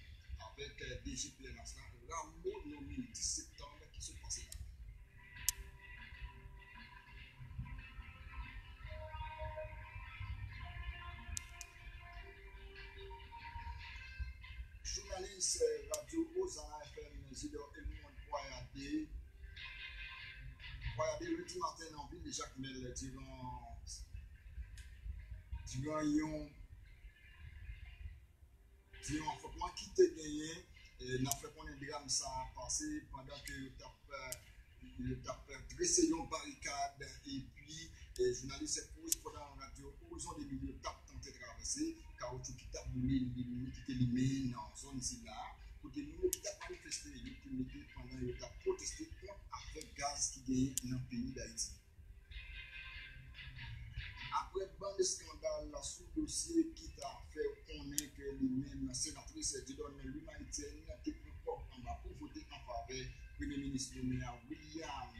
avèk D G P N H la, Rameau Nomi, dis septanm ki sot pase la. Jounalis, eh, radyo Ozana F M, Zidor Edmond pwayade, pwayade lendi maten nan vil Jakmèl diran, diran yon di yon afwontman ki te genyen, eh, n ap fè konnen dram sa a pase pandan ke yo t ap, eh, yo t ap drese yon barikad, epi, eh, jounalis korespondan radyo Orizon de Milyo t ap tante travèse kawotchou ki t ap boule, li, li kite limen nan zòn sila, kote moun yo ki t ap manifeste, yo te mete pandan yo t ap pwoteste kont afè gaz ki genyen nan peyi Dayiti. Apre bann eskandal sou dosye ki ta fè konnen ke li menm senatris Dieudonne Louis Marie-Etienne te pran kòb anba pou vote an favè Premye Minis nome a William,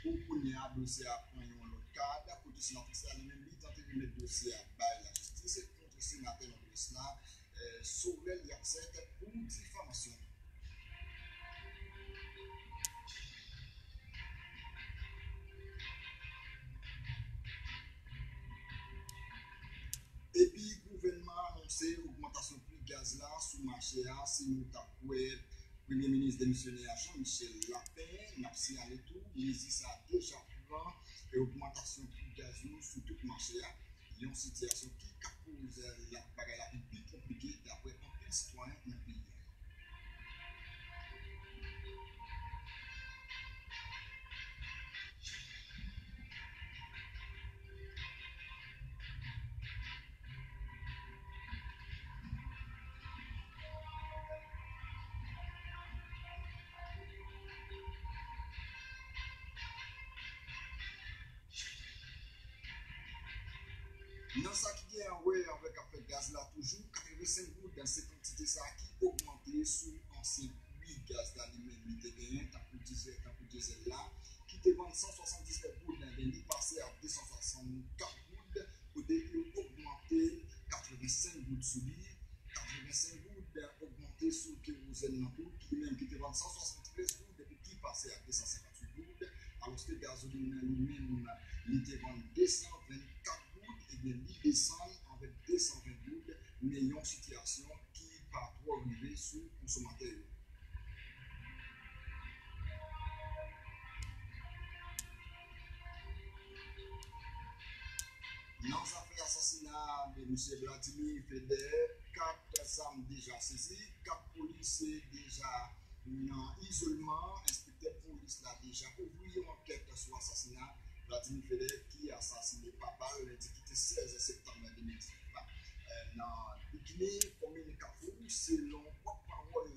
pou kounye a dosye a pran yon lòt kad, kote senatris la li menm li tante remèt dosye a bay lajistis kont senatè Nòdwès la, eh, Sorel Yatset pou difamasyon. Epi gouvènman an anonse ogmantasyon pri gaz la sou mache a, si nou ta kwè Premye Minis demisyonè a Jean Michel Lapin. N ap siyale tou, mezi sa a deja pran e ogmantasyon pri gaz yo sou tout mache a, yon sitiyasyon ki ka koz la, bagay la vin pi konplike, daprè anpil sitwayen nan peyi a. Nan sa ki gen a wè avèk afè gaz la toujou, katrevensenk goud, se kantite sa a ki ogmante sou ansyen pri gaz la li menm li te genyen, tankou dizèl, tankou dyezèl la, ki te vann san swasanndiznèf goud, ebyen li pase a de san swasannkat goud, kote yo ogmante katrevensenk goud sou li, katrevensenk goud ogmante sou kerozèn nan tou, ki li menm ki te vann san swasanntrèz goud, epi ki pase a de san senkantuit goud, alòske gazolin nan li menm, li te vann de san vennkat goud, ebyen li desann avèk de san ven goud, men yon sitiyasyon ki pa twò rive sou konsomatè yo. Nan zafè asasina Misye Vladimir Fedè, kat zam deja sezi, kat polis deja nan izolman. Enspektè polis la deja ouvri yon ankèt sou asasina Vladimir Fedè ki asasine pa bal lendi ki te sèz septanm de mil diznèf la, eh, nan Bikini, komin Kafou, selon pòtpawòl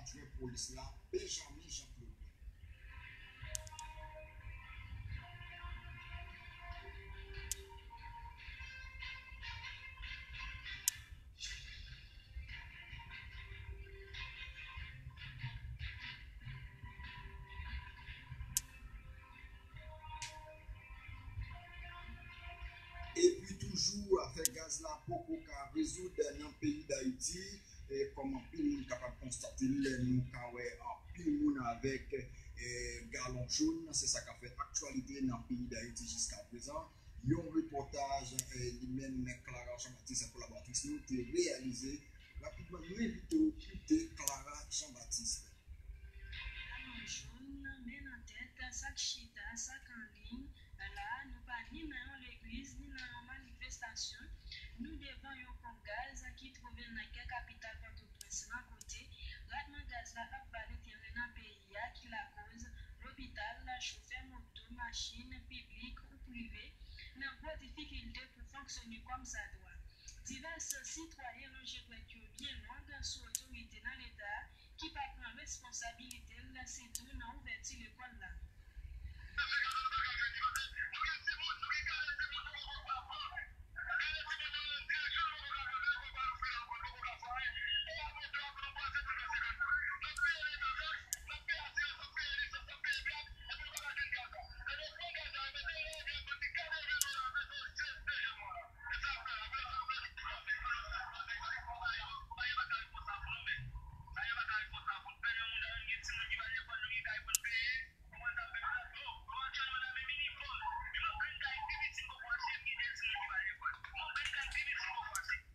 adjwen polis la, Benjamin Jean Claude. Epi toujou, afè gaz la poko ka rezoud nan peyi Dayiti, e kòm anpil moun kapab konstate l, nou ka wè anpil moun avèk, e, galon jòn, se sa k ap fè aktyalite nan peyi Dayiti jiskaprezan. Yon repòtaj, e, li menm Clara Jean Baptiste, kolaboratris nou, te reyalize. Rapidman, nou envite w koute Clara Jean Baptiste. Galon jòn, men nan tèt, sa k chita, sa k anliy, la, nou pa ni nan yon legliz, ni nan yon manifestasyon. Nou devan yon ponp gaz ki twouve l nan kè kapital Pòtoprens lan, kote ratman gaz la ap vale teren nan peyi a, ki lakoz lopital, chofè moto, machin, piblik ou prive, nan gwo difikilte pou fonksyone kòmsadwa. Divès sitwayen lonje dwèt yo byen long sou otorite nan Leta ki pa pran responsabilite l, sitou nan ouvèti lekòl la.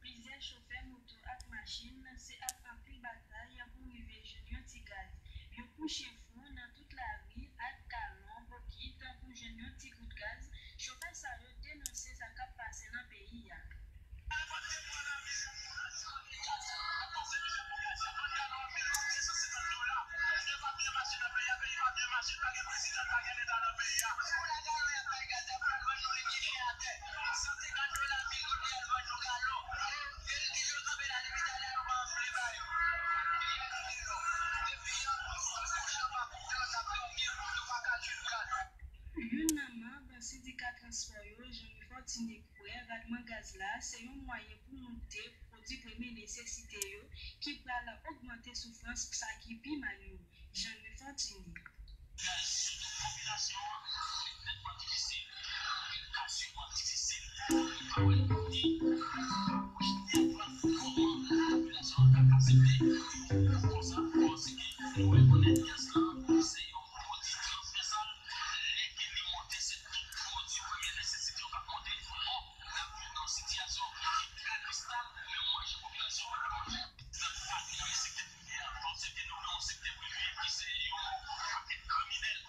Plizyè chofè moto ak machin se ak anpil batay pou rive jwenn yon ti gaz. Yo kouche fou nan tout lari ak kalon, bokit pou jwenn yon ti gout gaz. Chofè sa yo denonse sa k ap pase nan peyi a. Youn nan manm sendika transpò yo, Jean Louis Fortuné, kwè ratman gaz la se yon mwayen pou moute pwodui premye nesesite yo ki pral ogmante soufrans sa ki pi mal yo. Jean Louis Fortuné. Gaz sou tout popilasyon an vin nètman difisil. Anpil ka sirman difisil pou yo pa wè kote pou yo pa wè kòman popilasyon an ka aksepte yon kou konsa, paske nou rekonèt gaz lan se yon pwodui transvèsal. Lè ke li monte, se tout pwodui premye nesesite yo k ap monte. Bon, n ap viv nan yon sitiyasyon ki trè kristal, men manje popilasyon an pa ka manje. Nan pa vin nan sektè prive a, paske nou nan yon sektè prive ki se yon pakèt kriminèl.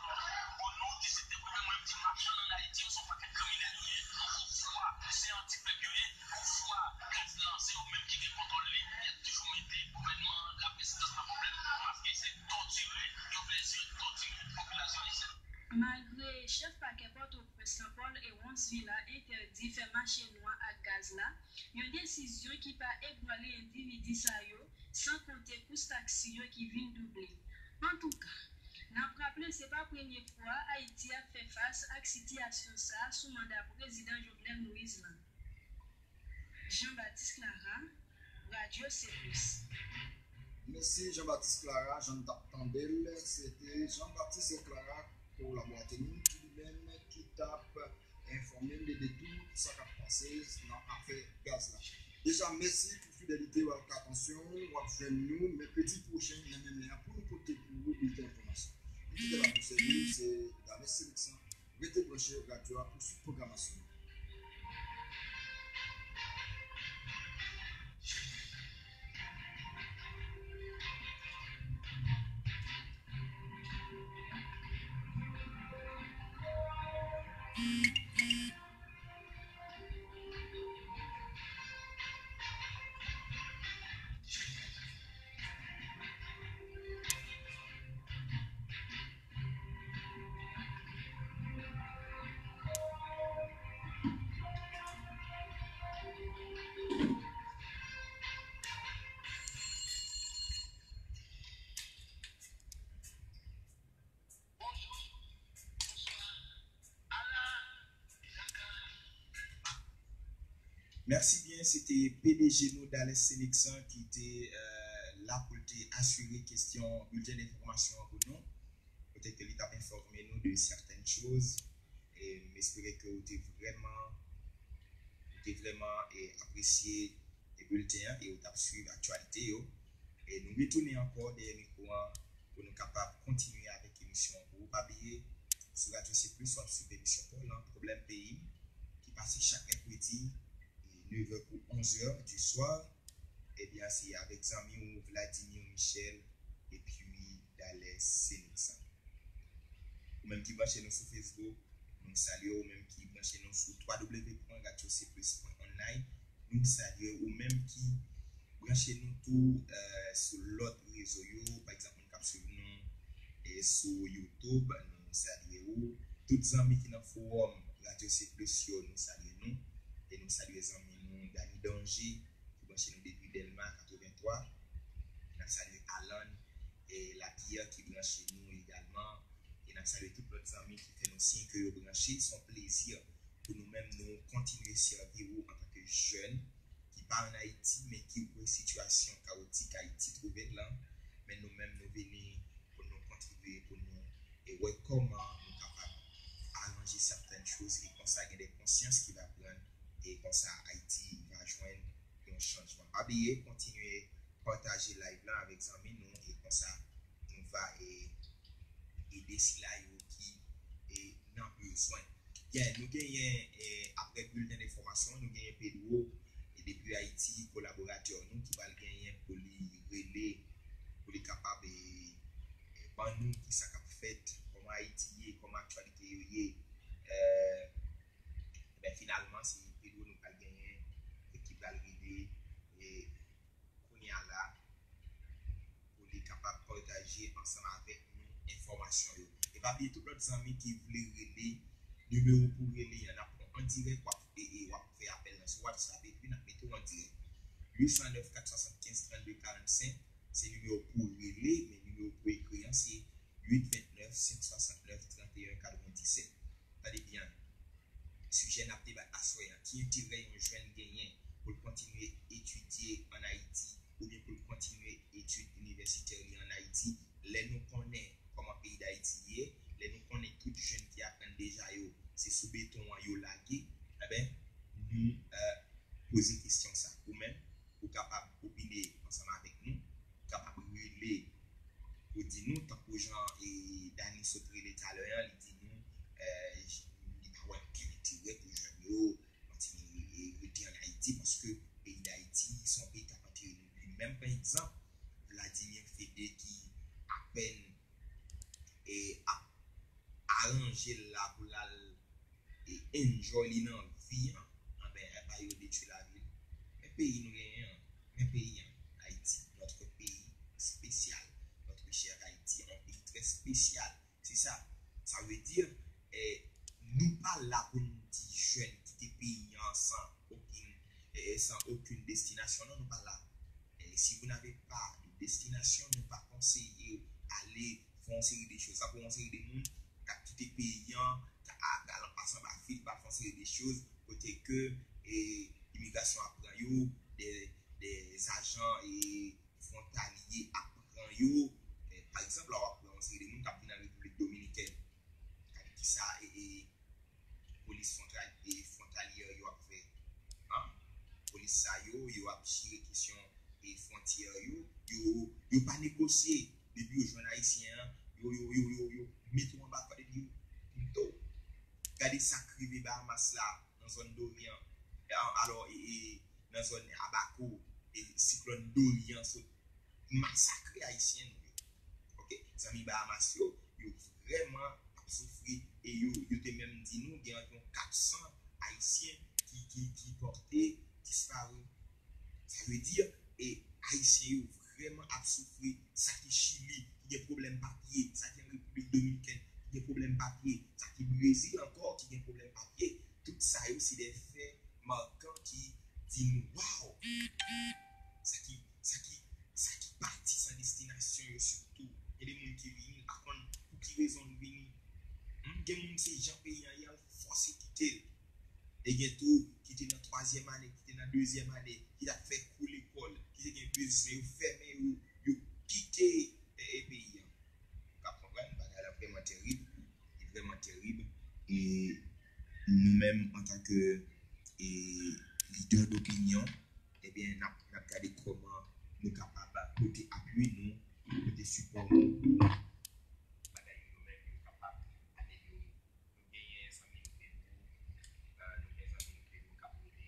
Bon, nou ki sektè prive, mwen m di machann ann Ayiti yo se yon pakèt kriminèl yo ye. Yon fwa se yon ti pèp yo ye, yon fwa gaz lan se yo menm ki gen kontwòl li, y ap toujou mete gouvènman an, laprezidans nan pwoblèm, paske se tòtire yo plezi yo tòtire popilasyon ayisyèn. Malgre chèf pakè Pòtoprens lan, Paul Héronce Villa, entèdi fè mache nwa ak gaz la, yon desizyon ki pa ebranle endividi sa yo, san konte kous taksi yo ki vin double. Antouka, n ap raple se pa premye fwa Ayiti ap fè fas ak sitiyasyon sa a sou manda Prezidan Jovenel Moïse lan. Jean Baptiste Clara, Radyo Sekwis. Mèsi Jean Baptiste Clara, jan n t ap tande l, se te Jean Baptiste Clara, kolaboratè nou, ki li menm ki t ap enfòme n de, de tout sa k ap pase nan afè gaz la. Deja, mèsi pou fidelite w ak atansyon w. W ap jwenn nou mèkredi pwochen nan menm lè a pou nou pote pou ou bilten enfòmasyon. Nou kite la pou sèvi, se Davis Seleksyon. Rete branche radyo a pou swit pwogramasyon an. Mèsi byen, se te P D G nou, Dales Senexan, ki te euh, la pou l te asire kesyon bilten enfòmasyon an pou nou. Petèt ke li t ap enfòme nou de sètèn choz. E m espere ke ou te vrèman ou te vrèman e, apresye e, bilten an e ou t ap swiv aktyalite yo. E nou retounen ankò dèyè mikwo an pou nou kapab kontinye avèk emisyon an pou ou. Pa bliye, sou Radyo C Plus, w ap swiv emisyon pa w lan, Pwoblèm Peyi m, ki pase chak mèkredi, e, nevè pou onzè di swa. Ebyen, se avèk zanmi w Vladimir Michel epi Dales Senexan. Ou menm ki branche nou sou Facebook, nou salye w. Ou menm ki branche nou sou w w w pwen radyo c plus pwen online, nou salye w. Ou menm ki branche nou tou euh, sou lòt rezo yo, pa egzanp, moun k ap swiv nou e sou YouTube, nou salye w. Tout zanmi ki nan fowòm Radyo C Plus yo, nou salye nou. E nou salye zanmi nou Dany Danger, ki branche nou depi Dèlma katrevenntwa. N ap salye Alan e Lapierre ki branche nou egalman. E n ap salye tout lòt zanmi ki fè nou siy ke yo branche. Se yon plezi pou nou menm nou kontinye sèvi ou antanke jèn ki pa ann Ayiti, men ki wè sitiyasyon kawotik Ayiti twouve l lan. Men nou menm nou vini pou nou kontribye, pou nou e wè kòman nou kapab aranje sètèn choz e konsa gen de konsyans ki va pran e konsa Ayiti va jwenn yon chanjman. Pa bliye, kontinye pataje live lan avèk zanmi nou e konsa nou va e, ede sila yo ki e, nan bezwen. Byen, nou genyen e, apre bilten enfòmasyon, nou genyen Pedro e, depi Ayiti, kolaboratè nou ki pral genyen pou li rele, pou li kapab e, e, ban nou ki sa k ap fèt, kòman Ayiti ye, kòman aktyalite yo ye. Euh, ben, finalman, se Pedro nou pral genyen e ki pral rele e, kounye a la pou li kapab pataje ansanm avèk nou enfòmasyon yo. E pa bliye tout lòt zanmi ki vle rele, nimewo pou rele an, n ap pran an dirèk, w ap, e, e, w ap fè apèl lan sou WhatsApp epi n ap mete w an dirèk. Uit san nèf kat swasannkenz trannde karannsenk, se nimewo pou rele, men nimewo pou ekri an, se uit vennèf senk swasannnèf tranteyen katrevendisèt. Tande byen. Sijè n ap debat aswè a, ki enterè yon jèn genyen pou l kontinye etidye ann Ayiti oubyen pou l kontinye etid inivèsitè li ann Ayiti? Lè nou konnen kòman peyi Dayiti ye, lè nou konnen tout jèn ki aprann deja yo, se sou beton an yo lage, enben, nou euh, poze kesyon sa. Ou menm, ou kapab opine ansanm avèk nou, ou kapab rele pou di nou, tankou jan e, Dany sot rele talè an, li di nou, euh, li pa wè okenn enterè pou jèn yo kontinye e, rete ann Ayiti, paske peyi Dayiti se yon peyi k ap antere nou. Li menm, pa egzanp, Vladimir Fede ki apèn e, ap aranje l la pou l al e, enjoy li nan vi an, anben, epa yo detwi lavi l. Men peyi nou genyen an, men peyi an, Ayiti, notre pays spécial, notre cher Haïti, un pays très spécial. Se sa. Sa vle di, eh, nou pa la pou n di jèn kite peyi an san okenn, eh, san okenn destinasyon. Non, nou pa la. Eh, si vous n'avez pas de destination, nou pa konseye w ale fè yon seri de choz. Sa pou yon seri de moun k ap kite peyi an, k ap al an pasan ba fil, pa fè yon seri de choz, kote ke, eh, imigrasyon ap pran yo, de, de ajan, eh, fwontalye ap pran yo. Eh, pa egzanp, la w ap pran yon seri de moun k ap vin an Repiblik Dominikèn. Gade kisa, eh, eh, polis fwontal-, eh, fwontalyè yo ap fè. An? Polis sa yo, yo ap jere kesyon, eh, fwontyè yo. Yo, yo pa negosye. Depi yo jwenn Ayisyen an, yo, yo, yo, yo, yo mete w anba kòd epi yo pinto w. Gade sa k rive Bahamas la, nan zòn Dorian. A-, alò, e, e, nan zòn Abaco, e siklòn Dorian sot masakre Ayisyen nou yo. Ok? Zanmi Bahamas yo, yo vrèman ap soufri e yo, yo te menm di nou gen anviwon kat san Ayisyen ki, ki, ki pòte dispare. Sa vle di, e Ayisyen yo vrèman ap soufri, sa ki Chili, ki gen pwoblèm papye, sa ki an Repiblik Dominikèn, ki gen pwoblèm papye, sa ki Brezil ankò, ki gen pwoblèm papye. Tout sa yo se de fè makan ki di nou, waw! Sa ki, sa ki, sa ki pati san destinasyon yo sitou. Gen de moun ki vini, m pa konn pou ki rezon nou vini. Hmm, gen moun se jan peyi an ye, an fòse kite l. E gen tou ki te nan twazyèm ane, ki te nan dezyèm ane, ki t ap fè kou lekòl, ki te gen bezwen, yo fèmen yo, yo kite e, e, peyi an. Ou ka konprann, bagay la vrèman terib, li vrèman terib. E nou menm, antanke e, lidè dopinyon, ebyen, n ap, n ap gade kòman nou kapab pote apui nou, pote sipò nou pou bagay yo menm yo kapab amelyore. Nou genyen zanmi nou Pedro, e, nou gen zanmi nou Pedro k ap rele.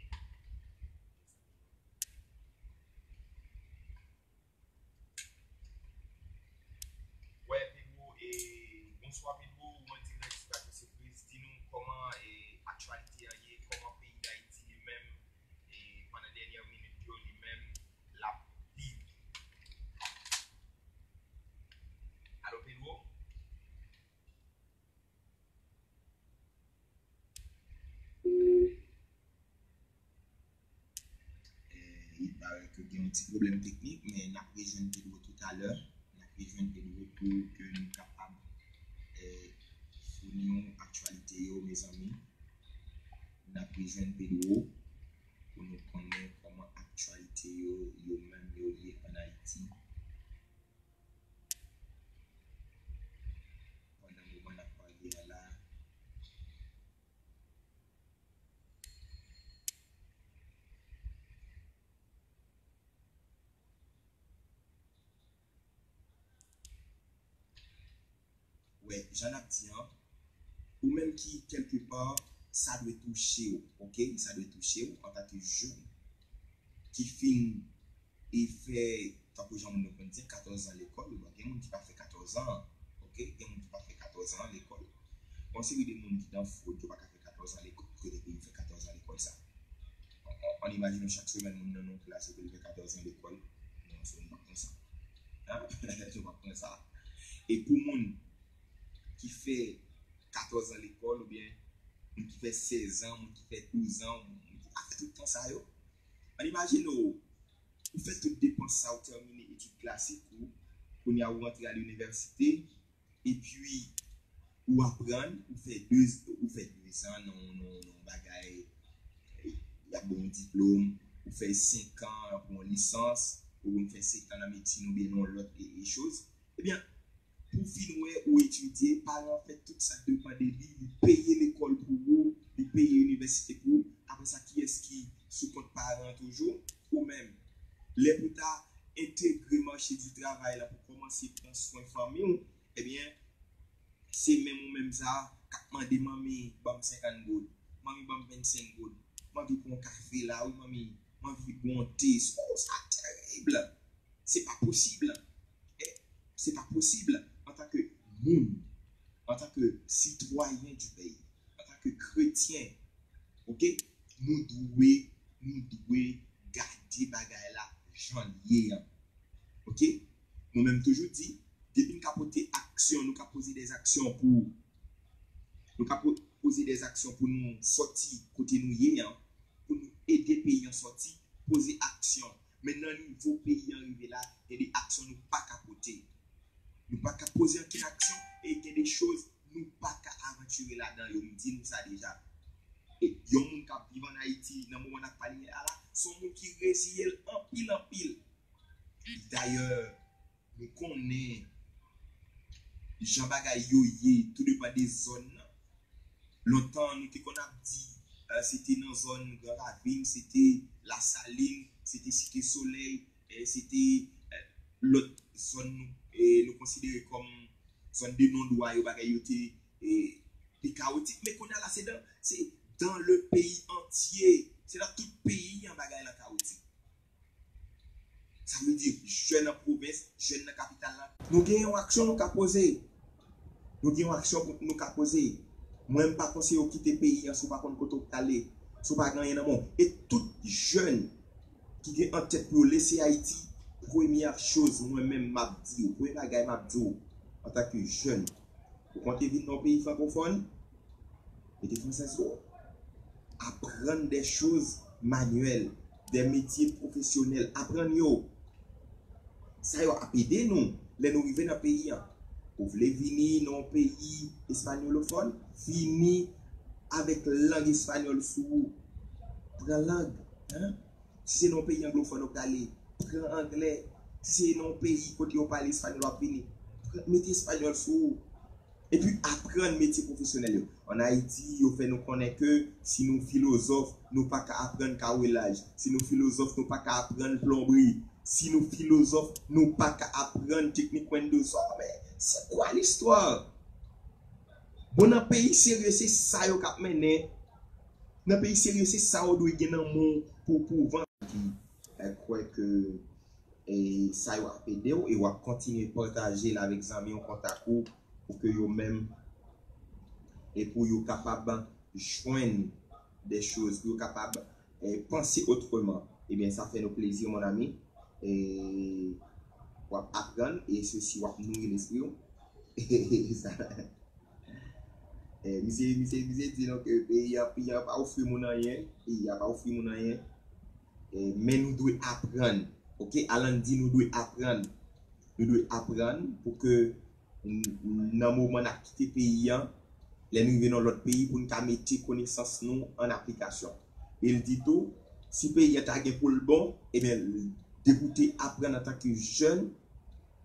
Wè, Pedro, e, bonswa, Pedro, ou an dirèk sou Radio Sipriz. Di nou kòman, e, aktyalite an ye, kòman peyi Dayiti li menm, e, pandan dènyè minit yo, li menm, l ap viv. Alo, Pedro? Eh, il paraît que gen yon ti pwoblèm teknik, men n ap rejwenn Pedro toutalè. N ap rejwenn Pedro pou ke nou kapab, eh, founi w aktyalite yo, mezanmi. N ap rejwenn Pedro pou nou konnen kòman aktyalite yo, yo menm yo ye ann Ayiti. Pandan moman n ap pale a la, wè, jan n ap di an, ou menm ki, kèlkepa, sa dwe touche w, oke? Sa dwe touche w antanke jèn ki fin e fè, tankou jan moun yo konn di, katòz an lekòl, bon, gen moun ki pa fè katòz an, oke? Gen moun ki pa fè katòz an lekòl. Gon seri de moun ki nan fwod, yo pa ka fè katòz an lekòl, kote pou yo fè katòz an lekòl sa? An, an, ann imajine w chak semèn moun nan yon klas, yo pou l fè katòz an lekòl. Non, se moun pa konsa. Hein? Se moun pa konsa. E pou moun ki fè katòz an lekòl, oubyen moun ki fè sèz an, moun ki fè douz an, moun ki pa fè tout tan sa yo, ann imajine w, ou fè tout depans sa, ou tèmine etid klasik ou, kounye a ou rantre al inivèsite, epi ou aprann, ou fè de, ou fè de zan nan, nan, nan bagay, y ap ba w yon diplòm, ou fè senk an pou yon lisans, oubyen ou fè senk an nan medsin oubyen nan yon lòt e, e choz. Ebyen, pou w fin wè ou etidye, paran an fè tout sa k depann de li, li peye lekòl pou ou, li peye inivèsite pou ou. Apre sa, kiyès ki sou kont paran an toujou? Ou menm. Lè pou w ta entegre mache di travay la, pou w kòmanse pran swen fanmi w, ebyen, se menm ou menm sa k ap mande, "Manmi, ban m senkant goud. Manmi, ban m vennsenk goud. M anvi pran yon kafe la, wi, manmi. M anvi bwè yon te." Oh, sa terib! Se pa posib. Eh, se pa posib. Antanke moun, antanke sitwayen du peyi, antanke kretyen, oke, nou dwe, nou dwe gade bagay la jan l ye an. Oke? Mwen menm toujou di, depi n ka pote aksyon, nou ka poze dèzaksyon pou, nou ka po-, poze dèzaksyon pou nou sòti kote nou ye an, pou nou ede peyi an sòti, poze aksyon. Men nan nivo peyi an rive la, gen de aksyon nou pa ka pote. Nou pa ka poze ankenn aksyon e gen de choz nou pa ka avantire ladan yo. M di nou sa deja. E yon moun k ap viv ann Ayiti, nan moman n ap pale a la, se yon moun ki reziye l anpil, anpil. Dayè, nou konnen jan bagay yo ye, tou depann de zòn nan. Lontan, nou te konn ap di, eh, se te nan zòn Gran Ravin, se te Lasalin, se te Site Solèy, eh, se te, eh, lòt zòn nou, eh, nou konsidere kòm zòn de non dwa yo, bagay yo te, eh, te kawotik. Men kounye a la, se dans, se dans le pays entier. Se nan tout peyi an bagay lan kawotik. Sa vle di, jèn nan pwovens, jèn nan kapital la. Nou gen yon aksyon nou ka poze. Nou gen yon aksyon pou nou ka poze. Mwen, m pa konseye w kite peyi an si w pa konn kote w prale, si w pa gen anyen nan men w. E tout jèn ki gen an tèt pou yo lese Ayiti, premyè choz mwen menm m ap di w, premye bagay m ap di w, antanke jèn, ou konte vin nan yon peyi frankofòn, mete fransè sou ou. Aprann de choz manyèl, de metye pwofesyonèl, aprann yo. Sa yo ap ede nou lè nou rive nan peyi an. Ou vle vini nan yon peyi espanyolofòn, vini avèk lang espanyòl sou ou. Pran lang, hein? Si se nan yon peyi anglofòn ou prale, pran anglè. Si se nan yon peyi kote yo pale espanyòl, w ap vini, pran, mete espanyòl sou ou. Epi aprann metye pwofesyonèl yo. Ann Ayiti, yo fè nou konnen ke si nou filozòf, nou pa ka aprann kawelaj. Si nou filozòf, nou pa ka aprann plonbri. Si nou filozòf, nou pa ka aprann teknik Windows. Oh, men, c'est quoi l'histoire? Bon, nan peyi serye, se sa yo k ap mennen. Nan peyi serye, se sa yo dwe gen nan men w pou, pou w vann. Ki, e, kwè ke, e, sa yo ap ede w e w ap kontinye pataje l avèk zanmi w, kontak ou, pou ke yo menm, e pou yo kapab jwenn de choz, pou yo kapab, e, panse otreman. Ebyen, sa fè nou plezi, mon ami. E w ap aprann, e se si w ap nouri lespri w. Sa, e, misye, misye, misye di nou ke peyi a, peyi a pa ofri moun anyen, peyi a pa ofri moun anyen. E, men nou dwe aprann. Oke, Alan di nou dwe aprann. Nou dwe aprann pou ke n-, nan moman n ap kite peyi a, lè n rive nan lòt peyi, pou n ka mete konesans nou an aplikasyon. E l di tou, si peyi a ta gen pou l bon, ebyen, depi w te aprann antanke jèn,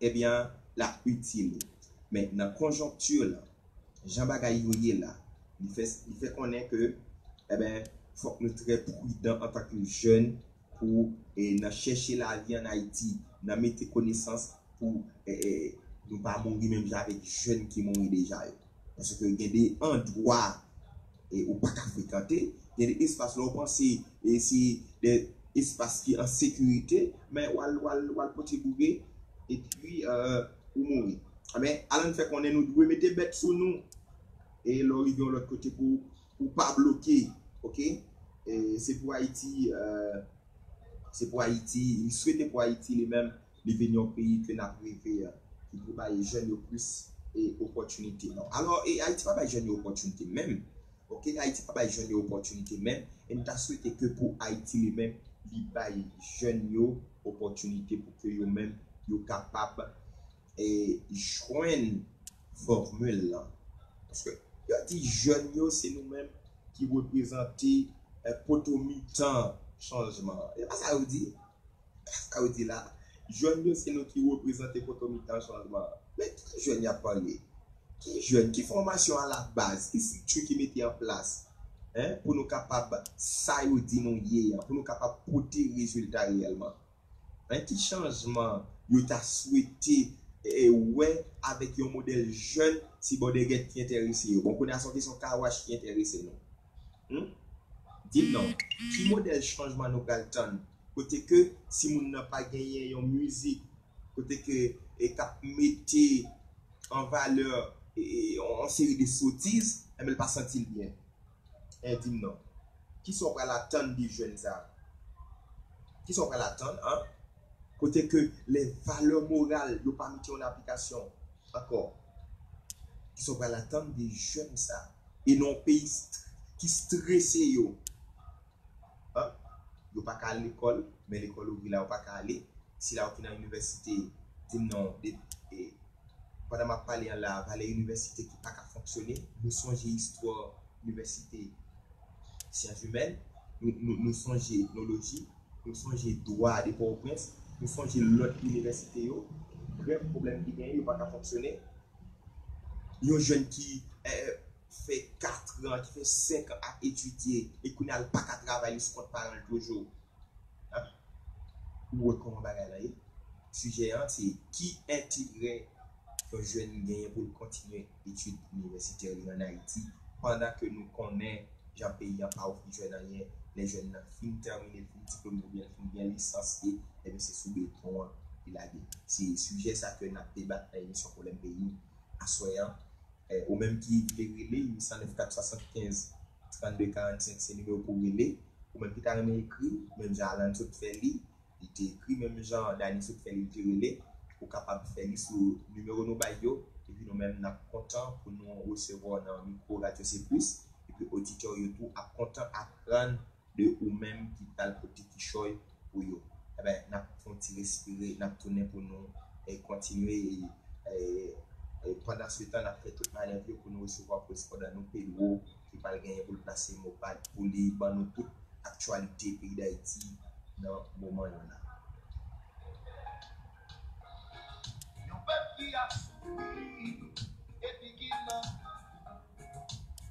ebyen, l ap itil ou. Men nan konjonkti la, jan bagay yo ye la, li fè, li fè konnen ke, eben, fòk nou trè pridan antanke jèn pou, e, nan chèche lavi ann Ayiti, nan mete konesans pou, e, e, nou pa mouri menm jan avèk jèn ki mouri deja yo. Paske gen de andwa, e, ou pa ka frekante, gen de espas lè w panse, e, se de espas ki an sekirite, men w al, w al, w al pote bouge, epi, e, ou mouri. Men, Alan fè konnen nou dwe mete bèt sou nou. E lè w rive yon lòt kote pou, pou pa bloke, oke? E se pou Ayiti, e, se pou Ayiti, li swete pou Ayiti li menm, li vin yon peyi ke n ap reve, e, ki pou bay jèn yo plis, e, opòtinite. Non. Alò, e Ayiti pa bay jèn yo opòtinite menm. Oke, Ayiti pa bay jèn yo opòtinite menm. E m ta swete ke pou Ayiti li menm, li bay jèn yo opòtinite pou ke yo menm, yo kapab, e, jwenn fòmil lan. Paske yo di jèn yo, se nou menm ki reprezante, e, poto mitan chanjman an. E pa sa yo di? Sa yo di la, jèn yo se nou ki reprezante poto mitan chanjman an. Men ki jèn y ap pale? Ki jèn? Ki fòmasyon alabaz? Ki estrikti ki mete an plas, en, pou nou kapab sa yo di nou ye an, pou nou kapab pote rezilta reyèlman? En, ki chanjman yo ta swete, e, wè avèk yon modèl jèn, si Bòdègèt ki enterese yo? Bon, kounye a se yon kesyon kawach ki enterese nou. Hmm? Di m non, ki modèl chanjman nou pral tann? Kote ke si moun nan pa genyen yon mizik, kote ke e k ap mete an valè e, e, yon seri de sotiz, enben l pa santi l byen. En, di m non. Kisa w pral atann de jèn sa a? Kisa w pral atann, an? Kote ke lè valè moral yo pa mete yo an aplikasyon ankò. Kisa w pral atann de jèn sa a? E nan yon peyi st-, ki strese yo. An? Yo pa ka al lekòl, men lekòl ouvri la yo pa ka ale. Sila yo ki nan inivèsite, di m non, de, e, pandan m ap pale an la, valè inivèsite ki pa ka fonksyone, nou sonje istwa inivèsite syans imèn, nou, nou, nou sonje etnoloji, nou sonje dwa de Pòtoprens, nou sonje lòt inivèsite yo, brèf, pwoblèm ki genyen, yo pa ka fonksyone. Yon jèn ki, e, fè kat an, ki fè senk an ap etidye, e kounye a l pa ka travay, li sou kont paran l toujou. An? Ou wè kòman bagay la ye? Sijè an, se ki enterè yon jèn genyen pou l kontinye etid inivèsitè li ann Ayiti, pandan ke nou konnen jan peyi an pa ofri jèn anyen, lè jèn nan fin tèmine, fin diplome oubyen fin gen lisans li, ebyen se sou beton an li lage. Se sijè sa ke n ap debat nan emisyon Pwoblèm Peyi aswè an. E, ou menm ki vle rele, uit san nèf kat swasannkenz trannde karannsenk se nimewo pou w rele. Ou menm ki ta renmen ekri, menm jan Alan sot fè li, li te ekri, menm jan Dany sot fè li, li te rele, ou kapab fè li sou nimewo nou bay yo. Epi nou menm, n ap kontan pou nou resevwa w nan mikwo Radyo Seplis. Epi oditè yo tou ap kontan aprann de ou menm ki pral pote kichòy pou yo. Eben, n ap fè yon ti respire, n ap tounen pou nou, e, kontinye, e, e, e, pandan se tan, n ap fè tout manèv yo pou nou resevwa korespondan nou, Pedro, ki pral genyen pou l plase mo pa l, pou li ban nou tout aktyalite peyi Dayiti, nan moman yo la. Yon pèp ki ap soufri epi ki nan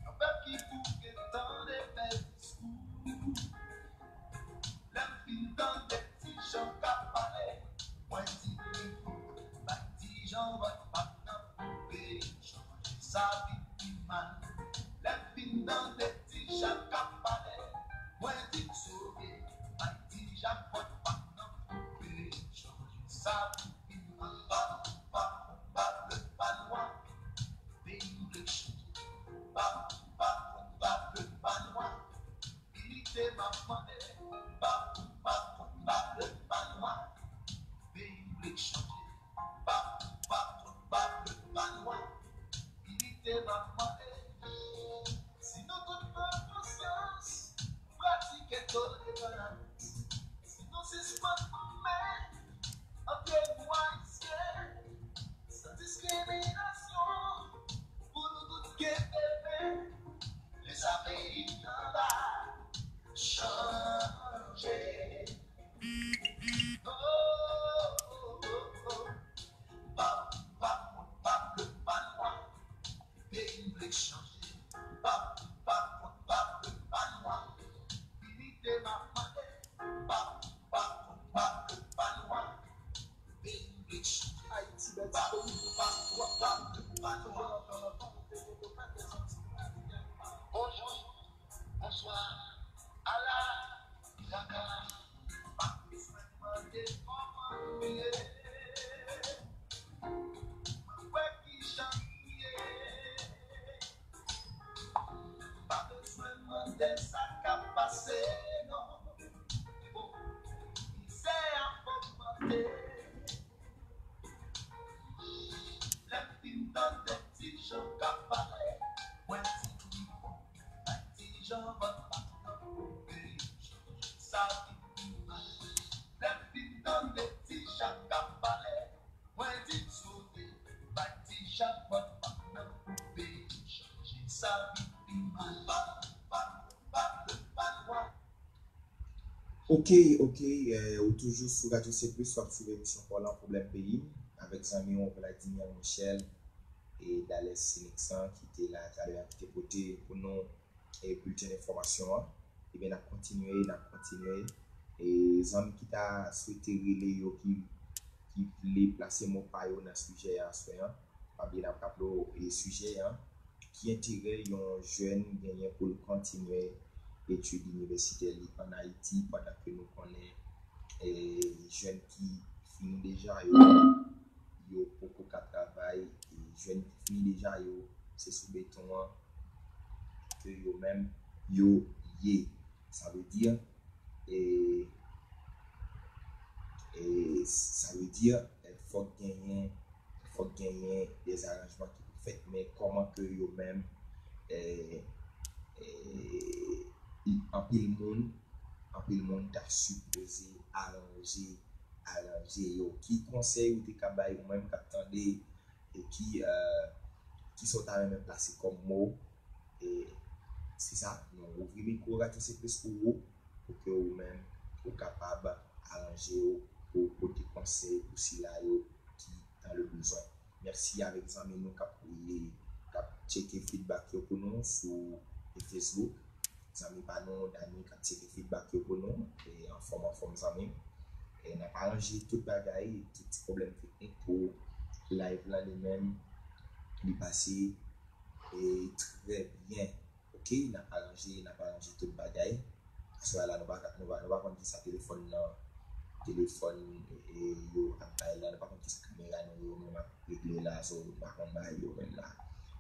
yon pèp ki pou gen tande bèl diskou. Lè m fin tande Ti Jan k ap pale, mwen di li, bay Ti Jan vòt pa nan koupe chanje sa vin pi mal. Lè m fin tande Ti Jan k ap pale, mwen di m sove, bay Ti Jan vòt pa nan koupe chanje sa vin pi mal. Pa, pa, pa, pa, pa, pa, Peyi m vle chanje. Pa, pa, pa, pa, pa, nwa. Inite m ap mande. Pa, pa, pa, pa, pa, nwa. Peyi m vle chanje. Pa, pa, pa, pa, pa, nwa. Inite m ap mande. Si nou tout pran konsyans, pratike tolerans. Si nou sispann goumen antre nou Ayisyen, san diskriminasyon, pou nou tout gen demen, lè sa peyi n anba chanje. Oh, oh, oh, oh. Pa, pa, pa, pa, pa, nwa. Peyi m vle chanje. Pa, pa, pa, pa, pa, nwa. Inite m ap mande. Pa, pa, pa, pa, pa, nwa. Peyi m vle chanje. Ayiti, bèl ti peyi. Pa, pa, pa, pa, pa, nwa. Bonjou, bonswa, ala traka. Pa bezwen mande kòman nou ye. Mwen wè kijan nou ye. Pa bezwen mande sa k ap pase, non. Oh, mizè ap ogmante. Lè m fin tande Ti Jan k ap pale, mwen di li, bay Ti Jan vòt pa nan koupe chanje sa vin pi mal. Lè m fin tande Ti Jan k ap pale, mwen di m sove, bay Ti Jan vòt pa nan koupe chanje sa vin pi mal. Pa, pa, pa, pa, pa, nwa. Ok, ok, eh, ou toujou sou Radyo C Plus, w ap swiv emisyon pa w lan, Pwoblèm Peyi m, avèk zanmi w Vladimir Michel e Dales Sinixan ki te la talè a, ki te pote pou nou e bilten enfòmasyon an. Ebyen, n ap kontinye, n ap kontinye. E zanmi ki ta swete rele yo, ki, ki vle plase mo pa yo nan sijè a aswè an, pa bliye n ap raple w e sijè an, ki enterè yon jèn genyen pou l kontinye etid inivèsitè li ann Ayiti, pandan ke nou konnen e jèn ki fini deja yo, yo poko ka travay, e jèn ki fini deja yo, se sou beton an ke yo menm yo ye. Sa vle di, e, e, sa vle di, e, fòk genyen, fòk genyen de zaranjman ki pou fèt, men kòman ke yo menm, e, e, anpil moun, anpil moun ta sipoze aranje, aranje yo. Ki konsèy ou te ka bay ou menm k ap tande e ki, eh, ki sa w ta renmen plase kòm mo, e se sa, nou ouvri mikwo Radyo C Plus pou ou, pou ke ou menm, ou kapab aranje w pou pote konsèy pou sila yo ki dans le besoin. Mèsi avèk zanmi nou k ap, k ap tcheke feedback yo pou nou sou Facebook. Zanmi pa nou, Dani, k ap tcheke feedback yo pou nou, e anfòm, anfòm, zanmi m. E n ap aranje tout bagay, tout ti pwoblèm teknik pou live lan li menm, li pase, e trè byen. Ok, n ap aranje, n ap aranje tout bagay. Aswè a la, nou pa, nou pa, nou pa konn kisa telefòn nan, telefòn, e, yo ap bay la, nou pa konn kisa kamera nou yo menm ap regle la, so, nou pa konn bagay yo menm la.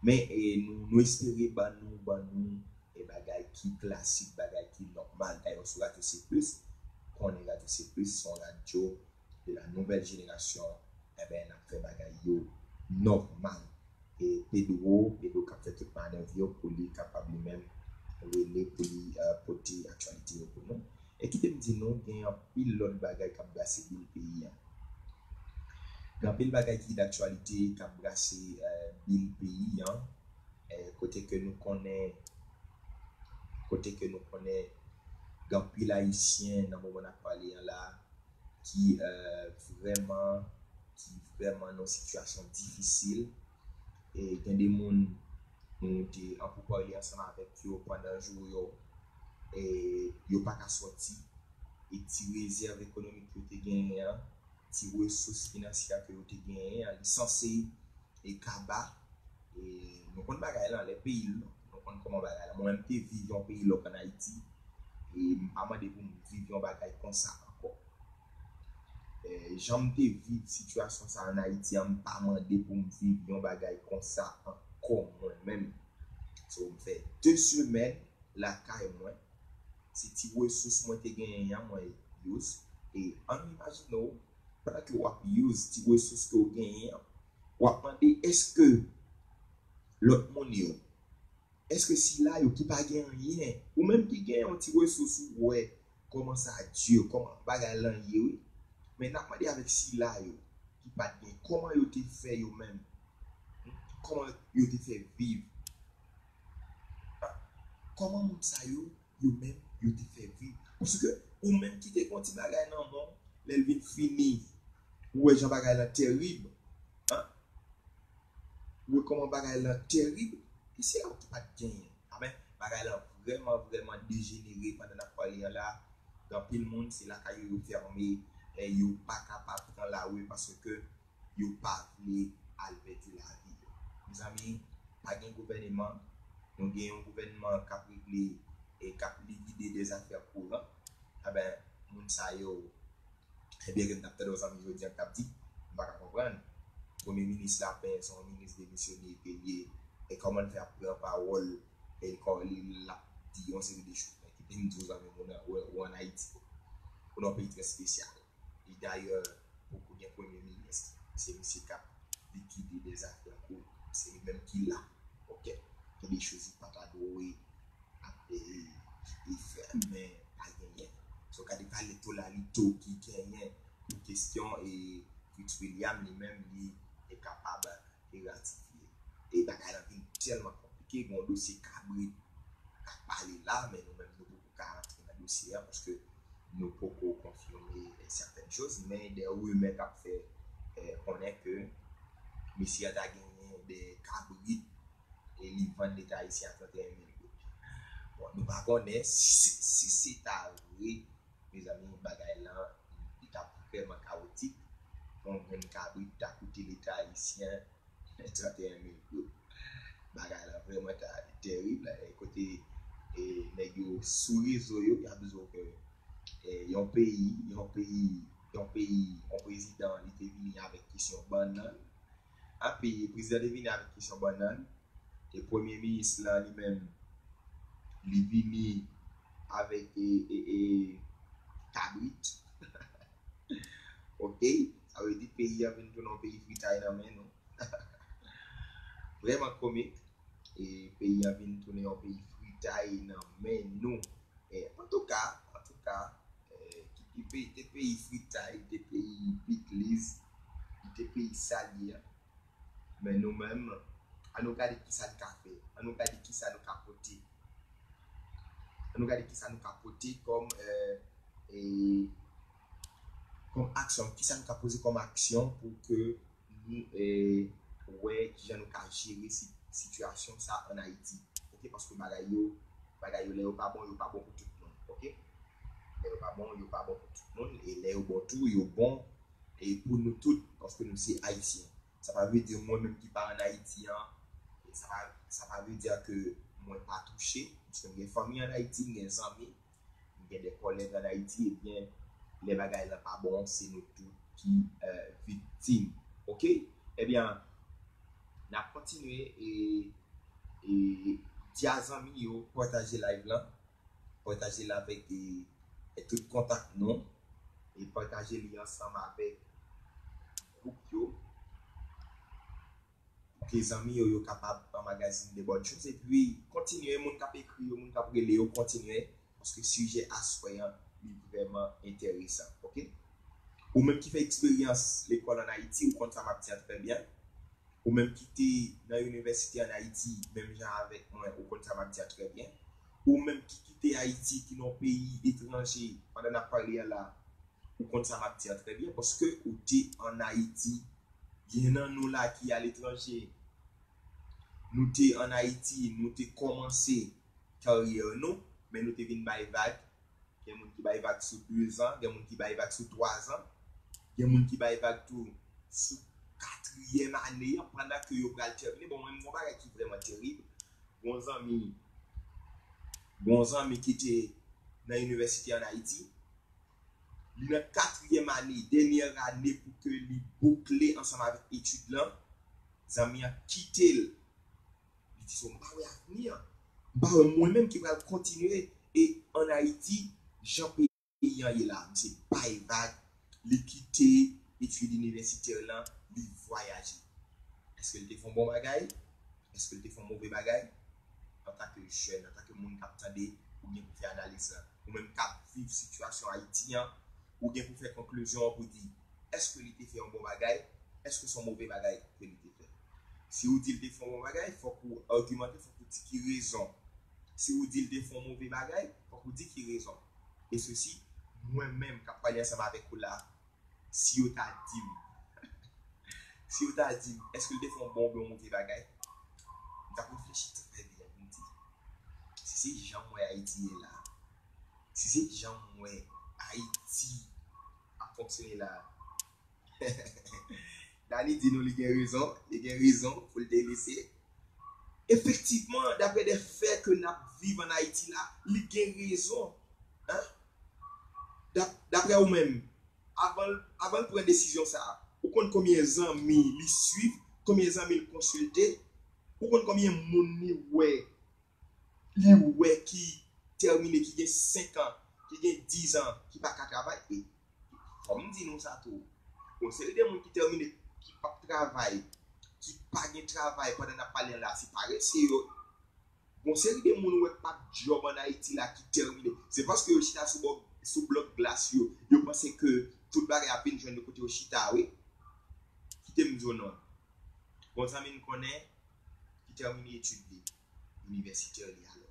Men, e, nou, nou espere ban nou, ban nou e bagay ki klasik, bagay ki nòmal. Dayè, sou Radyo C Plus, konnen Radyo C Plus se yon radyo de la nouvelle génération, enben, n ap fè bagay yo nòmal. E Pedro, Pedro k ap fè tout manèv yo pou li kapab li menm rele pou li, eh, pote aktyalite yo pou nou. E kite m di nou, gen anpil lòt bagay k ap brase bil peyi a. Gen anpil bagay ki daktyalite k ap brase, eh, bil peyi a. Eh, kote ke nou konnen, kote ke nou konnen Gen anpil Ayisyen nan moman n ap pale an la ki vrèman, ki vrèman nan yon sitiyasyon difisil. E gen de moun nou te an pou pale ansanm avèk yo pandan jou yo, e yo pa ka sòti. E ti rezèv ekonomik yo te genyen an, ti resous finansyè ke yo te genyen an, li sanse e kaba. E nou konn bagay lan, lè peyi lòk, nou konn kòman bagay lan. Mwen menm te viv yon peyi lòk ann Ayiti, e m pa mande pou m viv yon bagay konsa ankò. E jan m te viv sitiyasyon sa ann Ayiti an, m pa mande pou m viv yon bagay konsa ankò mwen menm. So, m fè de semèn lakay mwen. Se ti resous mwen te genyen an mwen use. E ann imajine w, pandan ke w ap use ti resous ke w genyen an, w ap mande èske lòt moun yo, èske sila yo ki pa gen anyen, ou menm ki gen yon ti resous ou wè kòman sa di, kòman bagay lan ye wi. Men n ap mande avèk sila yo ki pa t gen, kòman yo te fè yo menm? Kòman yo te fè viv? Kòman moun sa yo, yo menm, yo te fè viv? Paske ou menm ki te gen yon ti bagay nan men w, lè l vin fini, ou wè jan bagay lan tèrib. An? Ou wè kòman bagay lan tèrib? E se la ou ki pa t genyen. Amen. Bagay lan vrèman, vrèman dejenere pandan n ap pale an la. Gen anpil moun, se lakay yo yo fèmen, e yo pa kapab pran lari paske yo pa vle al pèdi lavi yo. Mezanmi, pa gen gouvèneman. Nou gen yon gouvènman k ap regle e k ap likide dèzafè kouran. Aben, moun sa yo, ebyen, ke m t ap tande yon zanmi jodi an k ap di, m pa ka konprann. Premye minis la, ben, se yon minis demisyone ke l ye. E kòman l fè ap pran pawòl, e l, li, l ap di yon seri de choz. Men kite m di w, zanmi, moun nan, ou, ou ann Ayiti. Ou nan yon peyi trè espesyal. E dayè, poko gen premye minis. Se misye k ap likide dèzafè kouran. Se li menm ki la. Oke? Gen de choz li pa ta dwe ap, e, e fè, men pa genyen. So, gade valè tolalite ki genyen pou kesyon, e, Fritz William li menm, li te kapab e ratifye. E bagay lan vin tèlman konplike, gen yon dosye kabrit k ap pale la, men nou menm nou poko ka rantre nan dosye a paske nou poko konfime, e, sètèn choz, men de rimè k ap fè, e, konnen ke mesye a ta genyen de kabrit e li vann Leta ayisyen a trannteyen mil goud. Bon, nou pa konnen si, si se ta vre, mezanmi, bagay lan, li t ap vrèman kawotik. Yon grenn kabrit ta koute Leta ayisyen trannteyen mil goud. Bagay lan vrèman ta tèrib, la, e kote, e, nèg yo sou rezo yo, y ap di w ke, e, yon peyi, yon peyi, yon peyi, yon prezidan, li te vini avèk kesyon bannann. Api, prezidan te vini avèk kesyon bannann. E premye minis lan, li menm, li vini avèk, e, e, e, kabrit. Oke? Sa vle di peyi a vin tounen yon peyi fritay nan men nou. Vrèman komik. E peyi a vin tounen yon peyi fritay nan men nou. E, antouka, antouka, e, ki, ki peyi, te peyi fritay, te peyi pikliz, ki te peyi salye a. Men nou menm, ann nou gade kisa n ka fè, ann nou gade kisa nou ka pote. Ann nou gade kisa nou ka pote kòm, e, e, kòm aksyon, kisa nou ka poze kòm aksyon pou ke nou, e, wè kijan nou ka jere si, sitiyasyon sa ann Ayiti. Oke, paske bagay yo, bagay yo lè yo pa bon, yo pa bon pou tout moun. Oke? Lè yo pa bon, yo pa bon pou tout moun. E lè yo bon tou, yo bon, e, pou nou tout, paske nou se Ayisyen. Sa pa vle di mwen menm ki pa ann Ayiti an, e sa pa, sa pa vle di ke mwen pa touche, paske m gen fanmi ann Ayiti, m gen zanmi, m gen de kòlèg ann Ayiti, ebyen, lè bagay lan pa bon, se nou tout ki, e, viktim. Oke? Ebyen, n ap kontinye e, e di a zanmi yo pataje live lan, pataje l avèk, e, e tout kontak nou, e pataje li ansanm avèk gwoup yo, pou ke zanmi yo, yo kapab anmagazin de bòn choz. Epi, kontinye, moun k ap ekri yo, moun k ap rele yo, kontinye, paske sijè aswè an, li vrèman enteresan, oke? Ou menm ki fè eksperyans lekòl ann Ayiti, ou konn sa m ap di a trè byen. Ou menm ki te nan inivèsite ann Ayiti, menm jan avèk mwen, ou konn sa m ap di a trè byen. ou menm ki kite Ayiti, ki nan yon peyi etranje, pandan n ap pale a la, ou konn sa m ap di an trè byen, paske ou te ann Ayiti, gen nan nou la ki aletranje, nou te ann Ayiti, nou te kòmanse karyè nou, men nou te vin bay vag, gen moun ki bay vag sou dezan, gen moun ki bay vag sou twazan, gen moun ki bay vag tou sou katriyèm ane an, pandan ke yo pral tèmine. Bon, mwen, m gon bagay ki vrèman terib. Gon zanmi, gon zanmi ki te nan inivèsite ann Ayiti, li nan katriyèm ane, dènyè ane pou ke li boukle ansanm avèk etid lan, zanmi an kite l. Li di, so, m pa wè avni an. M pa wè mwen menm ki pral kontinye e ann Ayiti, jan peyi an ye la. Misye bay vag, li kite etid inivèsitè lan, li vwayaje. Èske l te fè yon bon bagay? Èske l te fè yon move bagay? Antanke jèn, antanke moun k ap tande, ou gen pou fè analiz lan. Ou menm k ap viv sitiyasyon Ayiti an, ou gen pou fè konklizyon an pou di, èske li te fè yon bon bagay? Èske se yon move bagay ke li te fè? Si ou di l te fè yon bon bagay, fòk ou agimante, fòk ou di ki rezon. Si ou di l te fè yon move bagay, fòk ou di ki rezon. E sesi, mwen menm k ap pale ansanm avèk ou la, si yo ta di m, si yo ta di m, èske l te fè yon bon oubyen yon move bagay, m t ap reflechi trè byen pou m di, si se jan m wè Ayiti ye la, si se jan m wè Ayiti ap fonksyone la, Dani di nou li gen rezon, li gen rezon pou l te lese. Efektivman, daprè de fè ke n ap viv ann Ayiti la, li gen rezon. Hein? Dap- Daprè ou menm, avan l, avan l pran desizyon sa a, ou konn konbyen zanmi li swiv, konbyen zanmi l konsilte, ou konn konbyen moun li wè, li wè ki tèmine, ki gen senk an, ki gen diz an, ki pa ka travay. E fò m di nou sa tou. Gon seri de moun ki tèmine, ki p ap travay, ki pa gen travay pandan n ap pale an la, se parese yo. Gon seri de moun ou wè k p ap djòb ann Ayiti la ki tèmine. Se paske yo chita sou bò, sou blòk glas yo. Yo panse ke tout bagay ap vin jwenn yo kote yo chita, wi. Kite m di w non. Gon zanmi m konnen ki tèmine etid li, inivèsitè li alò.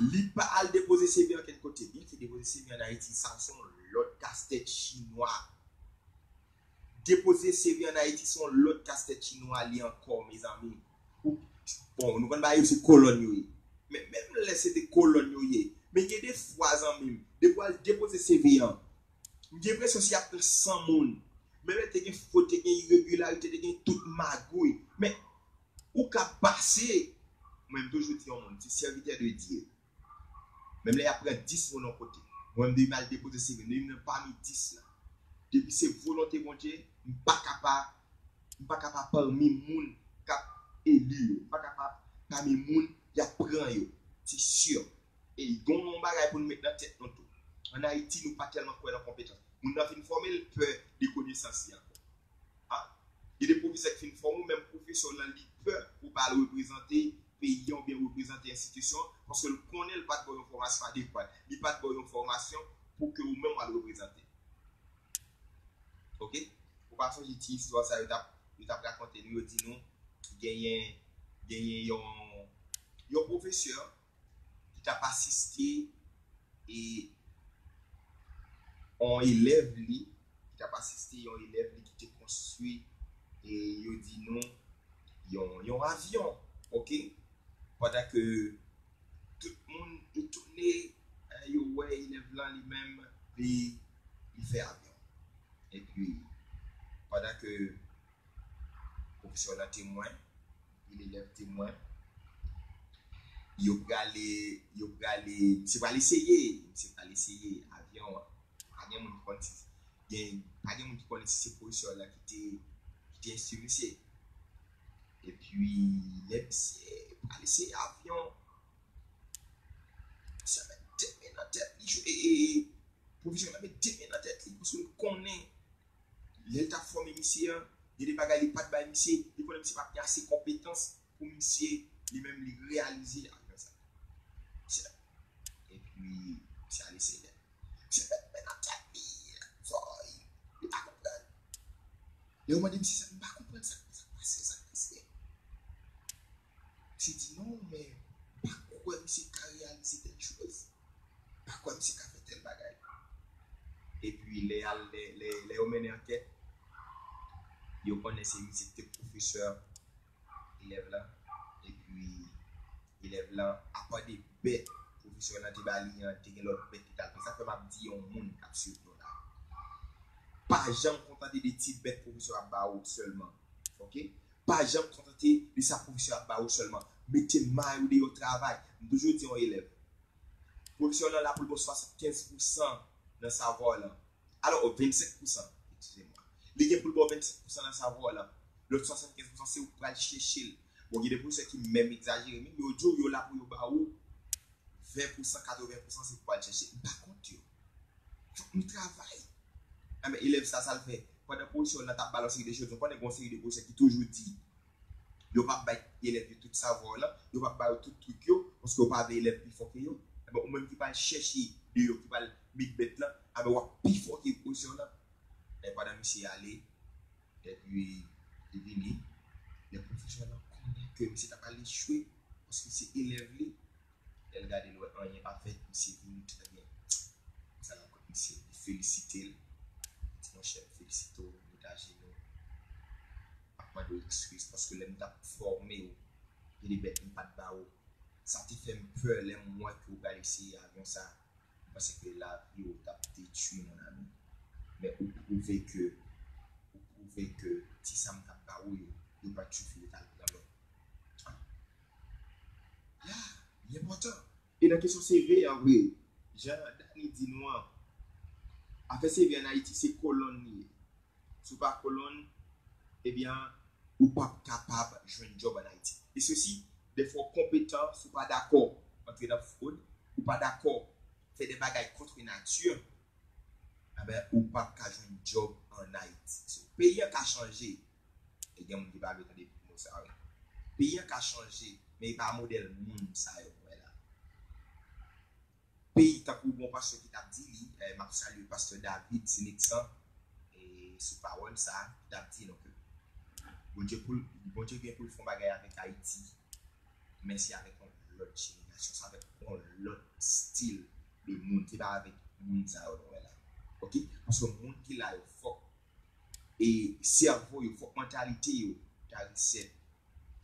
Li pa al depoze C V ankenn kote. Byen ke depoze C V ann Ayiti, sa se yon lòt kastèt chinwa. Depoze C V ann Ayiti se yon lòt kastèt chinwa li ankò, mezanmi. Ou- Bon, nou konn bagay yo se kolòn yo ye. Men menm lè se te kolòn yo ye, men gen de fwa, zanmi m, depi w al depoze C V an, m gen enpresyon si y ap pran san moun, menm lè te gen fot, te gen iregilarite, te gen tout magouy, men ou ka pase. Mwen, m toujou di yon moun, se sèvitè de Dye. Menm lè y ap pran dis moun yon kote, mwen, m depi m al depoze C V m, depi m nan pami dis la, depi se volonte Bondye, m pa ka pa, m pa ka pa pami moun k ap eli yo, m pa ka pa pami moun y ap pran yo. Se si. E gon yon bagay pou nou met nan tèt nou tou. Ann Ayiti, nou pa tèlman kwè nan konpetans. Moun nan fin fòme, l pè de konesans li ankò. A, gen de pwofesè k fin fòme w, menm pwofesè w lan, li pè pou w pa al reprezante peyi an oubyen reprezante enstitisyon an, paske l konnen l pa t ba w yon fòmasyon adekwat. Li pa t ba w yon fòmasyon pou ke ou menm w al reprezante. Oke? Ou pa sonje ti istwa sa yo t ap, yo t ap rakonte nou, yo di nou, genyen, genyen yon, yon pwofesè ki t ap asiste e yon elèv li, ki t ap asiste yon elèv li ki te konstwi, e yo di nou, yon, yon avyon, oke? Pandan ke tout moun etone, eh, yo wè elèv lan li menm, li, li fè avyon. Epi, pandan ke pwofesè lan temwen, epi elèv temwen, yo prale, yo prale, misye pral eseye, misye pral eseye avyon an. Pa gen moun ki konn si, gen, pa gen moun ki konnen si se pwofesè lan ki te, ki te enstwi misye. Epi, lè misye pral eseye avyon, misye mèt de men nan tèt li, e, e, pwofesè lan mèt de men nan tèt li, paske l konnen lè l t ap fòme misye an, gen de bagay li pa t bay misye, li konnen misye pa t gen ase konpetans pou misye, li menm, li reyalize avyon sa. Misye, epi, misye al eseye. Misye mèt men nan tèt li, fò, li pa konprann. Lè yo mande misye sa, m pa konprann sa, sa k pase, sa k pase. Misye di, non, men Epi lè y al, lè, lè, lè yo mennen ankèt, yo konnen se misye ki te pwofesè elèv la. Epi elèv la, apa de bèt pwofesè lan te ba li an, te gen lòt bèt li t al pran. Sa fè m ap di yon moun k ap swiv nou la, pa janm kontante de ti bèt pwofesè ap ba ou sèlman. Oke? Pa janm kontante de sa pwofesè ap ba ou sèlman. Mete may ou deyò, travay. M toujou di yon elèv, pwofesè w lan la pou l ba w swasannkenz pousan nan savwa w lan. Alò, vennsenk pousan, eskize mwa. Li gen pou l ba w vennsenk pousan nan savwa w lan. Lòt swasannkenz pousan, se ou k pral chèche l. Bon, gen de pwofesè ki menm egzajere, menm yo di w yo la pou yo ba ou ven pousan, katreven pousan, se pou w al chèche. M pa kont yo. Fòk nou travay. Enben, elèv sa, sa l fè? Pandan pwofesè w lan t ap ba l yon seri de chòt, ou konnen gen yon seri de pwofesè ki toujou di yo p ap bay elèv yo tout savwa w lan, yo p ap ba yo tout trik yo, paske yo pa vle elèv pi fò ke yo. Enben, ou menm ki pral chèche deyò, ki pral met bèt lan, enben, w ap pi fò ke pwofesè w lan. Men pandan misye ale, epi li vini, lè pwofesè w lan konnen ke misye ta pral echwe, paske se elèv li, lè l gade l wè anyen pa fèt, misye vini trè byen. Sa nan kot misye, li felisite l. Li di, monchè, m felisite w, met ajenou. M ap mande w ekskiz, paske lè m t ap fòme w, gen de bèt m pa t ba ou. Sa te fè m pè lè m wè ke w pral eseye avyon sa. M panse ke lavi w t ap detwi, mon ami. Men ou pwouve ke, ou pwouve ke ti sa m t ap ba ou yo, yo pa t sifi, yo t al pran lòt. Ya, li enpòtan. E nan kesyon C V an vre, jan Dani di nou an, afè C V ann Ayiti se kolonn li ye. Si w pa kolonn, ebyen, ou p ap kapab jwenn djòb ann Ayiti. E sesi, dèfwa w konpetan, si w pa dakò antre nan fwod, ou pa dakò fè de bagay kont nati, enben, ou p ap ka jwenn djòb ann Ayiti. So, peyi an ka chanje. E gen moun ki pa vle tande mo sa yo. Peyi an ka chanje, men e pa modèl moun sa yo nou wè la. Peyi, tankou bon pastè ki t ap di li, eh, m ap salye pastè David Sinitsan, e sou pawòl sa, ki t ap di nou ke Bondye pou l, Bondye gen pou l fè yon bagay avèk Ayiti, men se avèk yon lòt jenerasyon, se avèk yon lòt stil de moun, se pa avèk moun sa yo nou wè la. Oke? Paske moun ki la yo fòk, e sèvo yo, fòk mantalite yo ta resèt.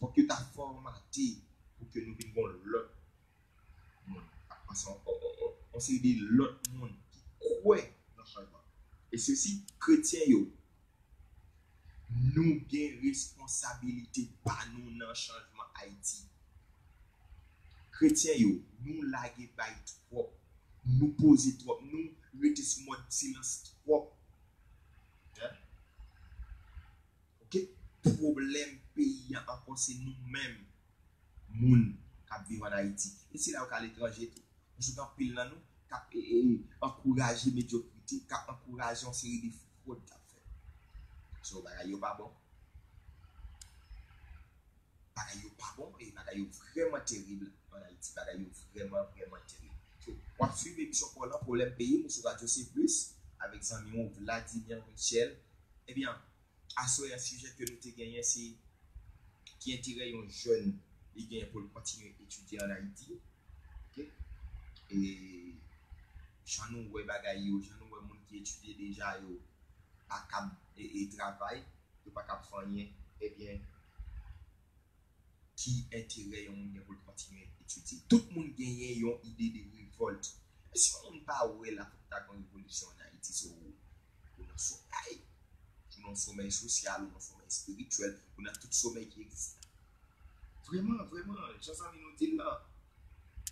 Fòk yo ta fòmate pou ke nou vin gon lòt moun. Paske on, on, on, on seri de lòt moun ki kwè nan chanjman. E sesi, kretyen yo, nou gen responsabilite pa nou nan chanjman Ayiti. Kretyen yo, nou lage bay twòp, nou poze twòp, nou rete sou mòd silans twòp. Hein? Oke? Pwoblèm peyi a ankò se nou menm, moun k ap viv ann Ayiti. E se la yo ka aletranje tou. Paske gen anpil nan nou k ap, e, e, ankouraje medyokrite, k ap ankouraje yon seri de fwod k ap fèt. So, bagay yo pa bon. Bagay yo pa bon e bagay yo vrèman terib ann Ayiti. Bagay yo vrèman, vrèman terib. So, w ap swiv emisyon pa w lan, Pwoblèm Peyi m, ou sou Radyo C plus, avèk zanmi w Vladimir Michel. Ebyen, aswè a, sijè ke nou te genyen, se ki enterè yon jèn li genyen pou l kontinye etidye ann Ayiti. Oke? E jan nou wè bagay yo, jan nou wè moun ki etidye deja yo pa kab e, e travay, yo pa kab fè anyen, ebyen, ki enterè yon moun gen pou l kontinye etidye? Tout moun genyen yon ide de revòlt. Men si yon moun pa wè la, fòk ta gen yon revolisyon ann Ayiti, se ou, ou nan somèy. Ou nan somèy sosyal, ou nan somèy espirityèl, ou nan tout somèy ki egziste. Vrèman, vrèman, jan zanmi nou di l lan,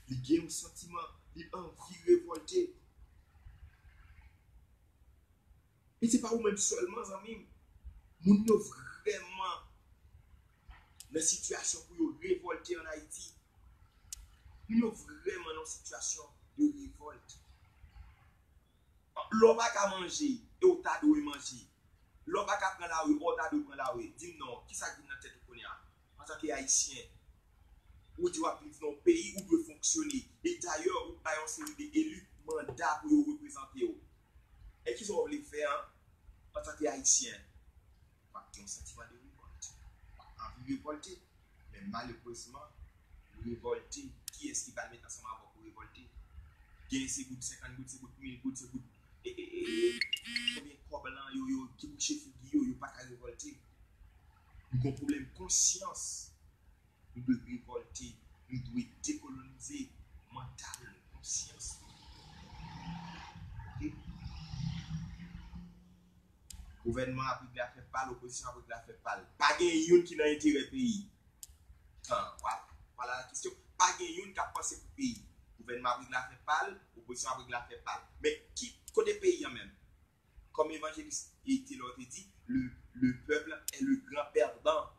li gen yon santiman, li anvi revòlte. E se pa ou menm sèlman, zanmi m. Moun yo vrèman nan sitiyasyon pou yo revòlte ann Ayiti. Moun yo vrèman nan yon sitiyasyon de revòlt. Lè w pa ka manje, e w ta dwe manje. Lè w pa ka pran lari, e w ta dwe pran lari. Di m non, kisa k vin nan tèt ou kounye a? Antanke Ayisyen, ou di w ap viv nan yon peyi, ou dwe fonksyone. E dayè, ou bay yon seri de eli manda pou yo reprezante w. E kisa w vle fè an, antanke Ayisyen? W ap gen yon santiman de revòlt. W ap anvi revòlte. Men malerezman, revòlte, kiyès ki pral met ansanm avè w pou revòlte? Gen se bout senkant goud, se bout mil goud, se bout, e, e, e, e, Gon pwoblèm konsyans. Nou dwe revòlte, nou dwe dekolonize mantal nou, konsyans nou. Ok? Gouvènman ap regle afè pa l, opozisyon ap regle afè pa l. Pa gen youn ki nan enterè peyi. Tan, wala, wala la kesyon. Pa gen youn k ap panse pou peyi. Gouvènman ap regle afè pa l, opozisyon ap regle afè pa l. Men ki kote peyi an menm? Kòm evanjelis Taylor te di, le, le peuple est le grand perdant.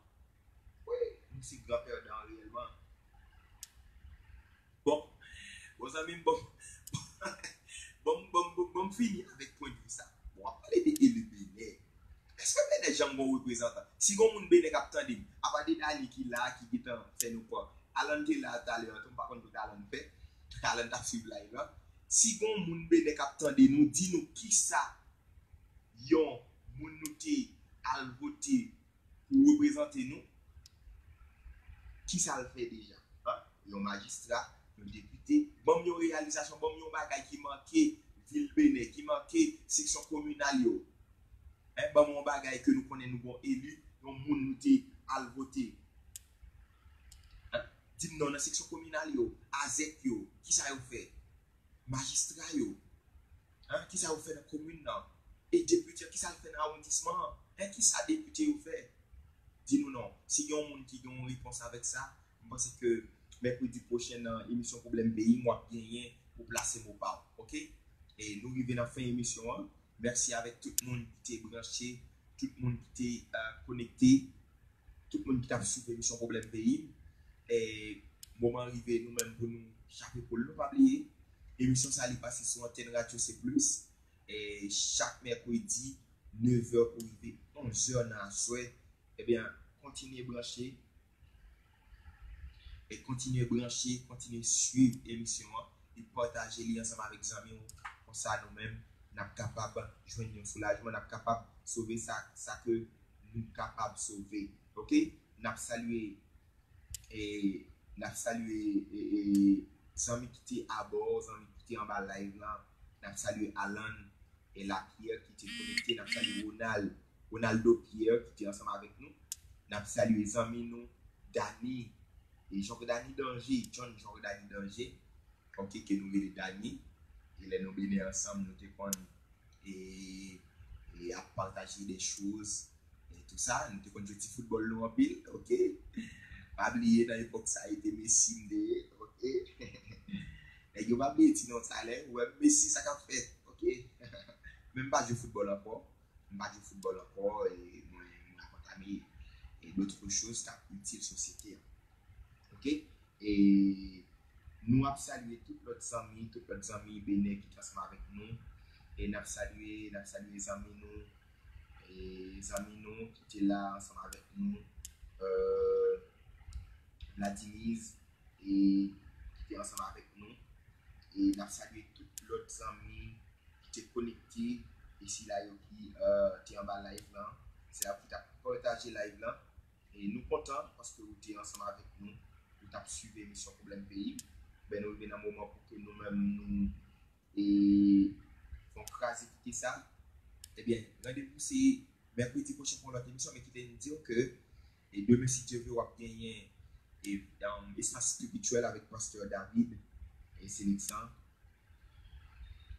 Wi, nou se gran pèdan reyèlman. Bon, bon zanmi m, bon, bon, bon, bon, bon, fini avèk pwennvi sa. Bon, w ap pale de eli Benè. Èske Benè janm gon reprezantan? Si gon moun Benè k ap tande m, apa de Dani ki la, ki gentan fè nou pè. Alan te la talè an tou, m pa konn kote Alan fè. Alan t ap swiv live la. Si gon moun Benè k ap tande nou, di nou kisa yon moun nou te al vote pou reprezante nou, kisa l fè deja? Yon majistra, yon depite, ban m yon reyalizasyon, ban m yon bagay ki make vil Benè, ki make seksyon kominal yo. Ban m yon bagay ke nou konnen nou gon eli, yon moun nou te al vote. Di m non, nan seksyon kominal yo, azèk yo, kisa yo fè? Majistra yo, kisa yo fè nan komin nan? E depite an, kisa l fè nan awondisman an? Kisa depite yo fè? Di nou non. Si gen yon moun ki gen yon repons avèk sa, m panse ke mèkredi pwochen nan emisyon Pwoblèm Peyi m, w ap genyen pou plase mo pa w. Ok? E nou rive nan fen emisyon an. Mèsi avèk tout moun ki te branche, tout moun ki te konekte, tout moun ki t ap swiv emisyon Pwoblèm Peyi m. E moman rive nou menm pou nou chape poul nou. Pa bliye, emisyon sa li pase sou antèn Radyo Se Plis, e chak mèkredi, nevè pou rive onzè nan aswè. Ebyen, kontinye branche, e kontinye branche, kontinye swiv emisyon an, e pataje li ansanm avèk zanmi w. Konsa nou menm, n ap kapab jwenn yon soulajman, n ap kapab sove sa, sa ke nou kapab sove. Ok? N ap salye, e, n ap salye, e, e, zanmi ki te abò, zanmi ki te anba live lan. N ap salye Alan, e, Lapierre ki te konekte. N ap salye Ronald, Ronaldo Pierre ki te ansanm avèk nou. N ap salye zanmi nou Dani, e, Jordany Danger, John Jordany Danger, ok, ke nou rele Dani. E lè nou Benè ansanm, nou te konn, e, e ap pataje de choz, e tou sa. Nou te konn jwe ti foutbòl nou anpil, ok. Pa bliye nan epòk sa, e te Messi m te ye, ok. Nèg yo pa bliye ti non sa, lè ou wè Messi, sa k ap fèt, ok. Men m pa jwe foutbòl ankò. M pa jwe foutbòl ankò, e mwen, mwen ap antame, e, dòt choz k ap itil sosyete a. Ok? E nou ap salye tout lòt zanmi, tout lòt zanmi Benè ki te ansanm avèk nou. E n ap salye, n ap salye zanmi nou, e zanmi nou ki te la ansanm avèk nou, euh, Vladimiz, e ki te ansanm avèk nou. E n ap salye tout lòt zanmi ki te konekte, e sila yo ki, euh, te anba live lan, sila yo ki t ap pataje live lan. E nou kontan paske ou te ansanm avèk nou, ou t ap swiv emisyon Pwoblèm Peyi. Ben, nou rive nan moman pou ke nou menm nou, e, fè yon kraze kite sa. Ebyen, randevou se mèkredi pwochen pou yon lòt emisyon, men kite n di w ke, e, demen, si Dye vle, w ap genyen, e, um, espas espirityèl avèk pastè David, e, Seneksan.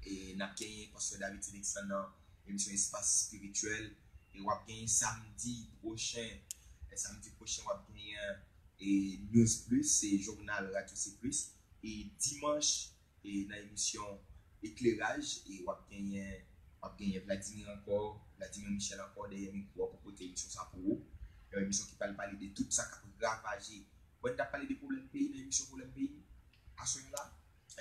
E n ap genyen pastè David Seneksan nan emisyon Espas Espirityèl. E w ap genyen samdi pwochen, e samdi pwochen, w ap genyen, e, News Plus, se jounal Radyo Se Plis. E dimanch, e nan emisyon Ekleraj, e w ap genyen, w ap genyen Vladimir ankò, Vladimir Michel ankò dèyè mikwo a pou pote emisyon sa pou ou. Yon emisyon ki pral pale de tout sa k ap ravaje. Bon, n t ap pale de pwoblèm peyi nan emisyon Pwoblèm Peyi aswè a la.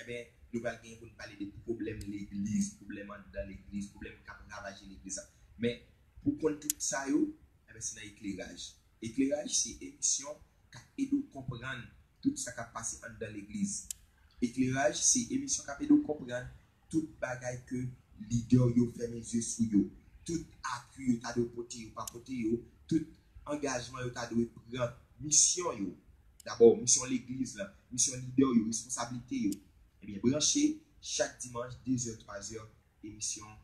Ebyen, nou pral genyen pou n pale de pwoblèm legliz, pwoblèm anndan legliz, pwoblèm k ap ravaje legliz la. Men, pou konn tout sa yo, ebyen, se nan Ekleraj. Ekleraj se emisyon k ap ede w konprann tout sa k ap pase anndan legliz. Ekleraj se emisyon k ap ede w konprann tout bagay ke lidè yo fèmen zye sou yo, tout apui yo ta dwe pote, yo pa pote yo, tout angajman yo ta dwe pran, misyon yo, dabò, misyon legliz la, misyon lidè yo, responsablite yo. Ebyen, branche chak dimanch, de zè, twa zè, emisyon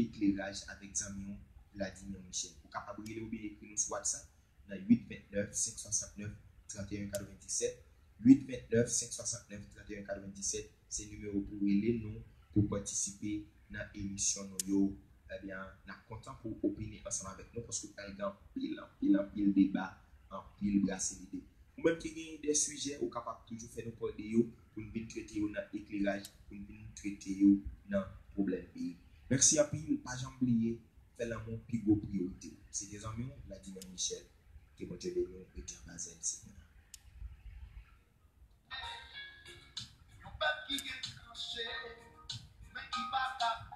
Ekleraj avèk zanmi w Vladimir Michel. Ou kapab rele oubyen ekri nou sou WhatsApp nan uit vennèf senk swasantnèf trannteyen katrevenndisèt. Uit vennèf senk swasantnèf trannteyen katrevenndisèt, se nimewo pou rele nou pou patisipe nan emisyon nou yo. Ebyen, n ap kontan pou w opine ansanm avèk nou, paske pral gen anpil, anpil, anpil deba, anpil brase lide. Ou menm ki gen de sijè, ou kapab toujou fè nou pale de yo pou n vin trete yo nan ekleraj, pou n vin trete yo nan pwoblèm peyi. Mèsi anpil, pa janm bliye, fè lanmou pi gwo priyorite w. Se te zanmi w, Vladimir Michel. Ke Bondye beni w, rete anba zèl Senyè a. Yon pèp ki gen tranche, men ki pa ka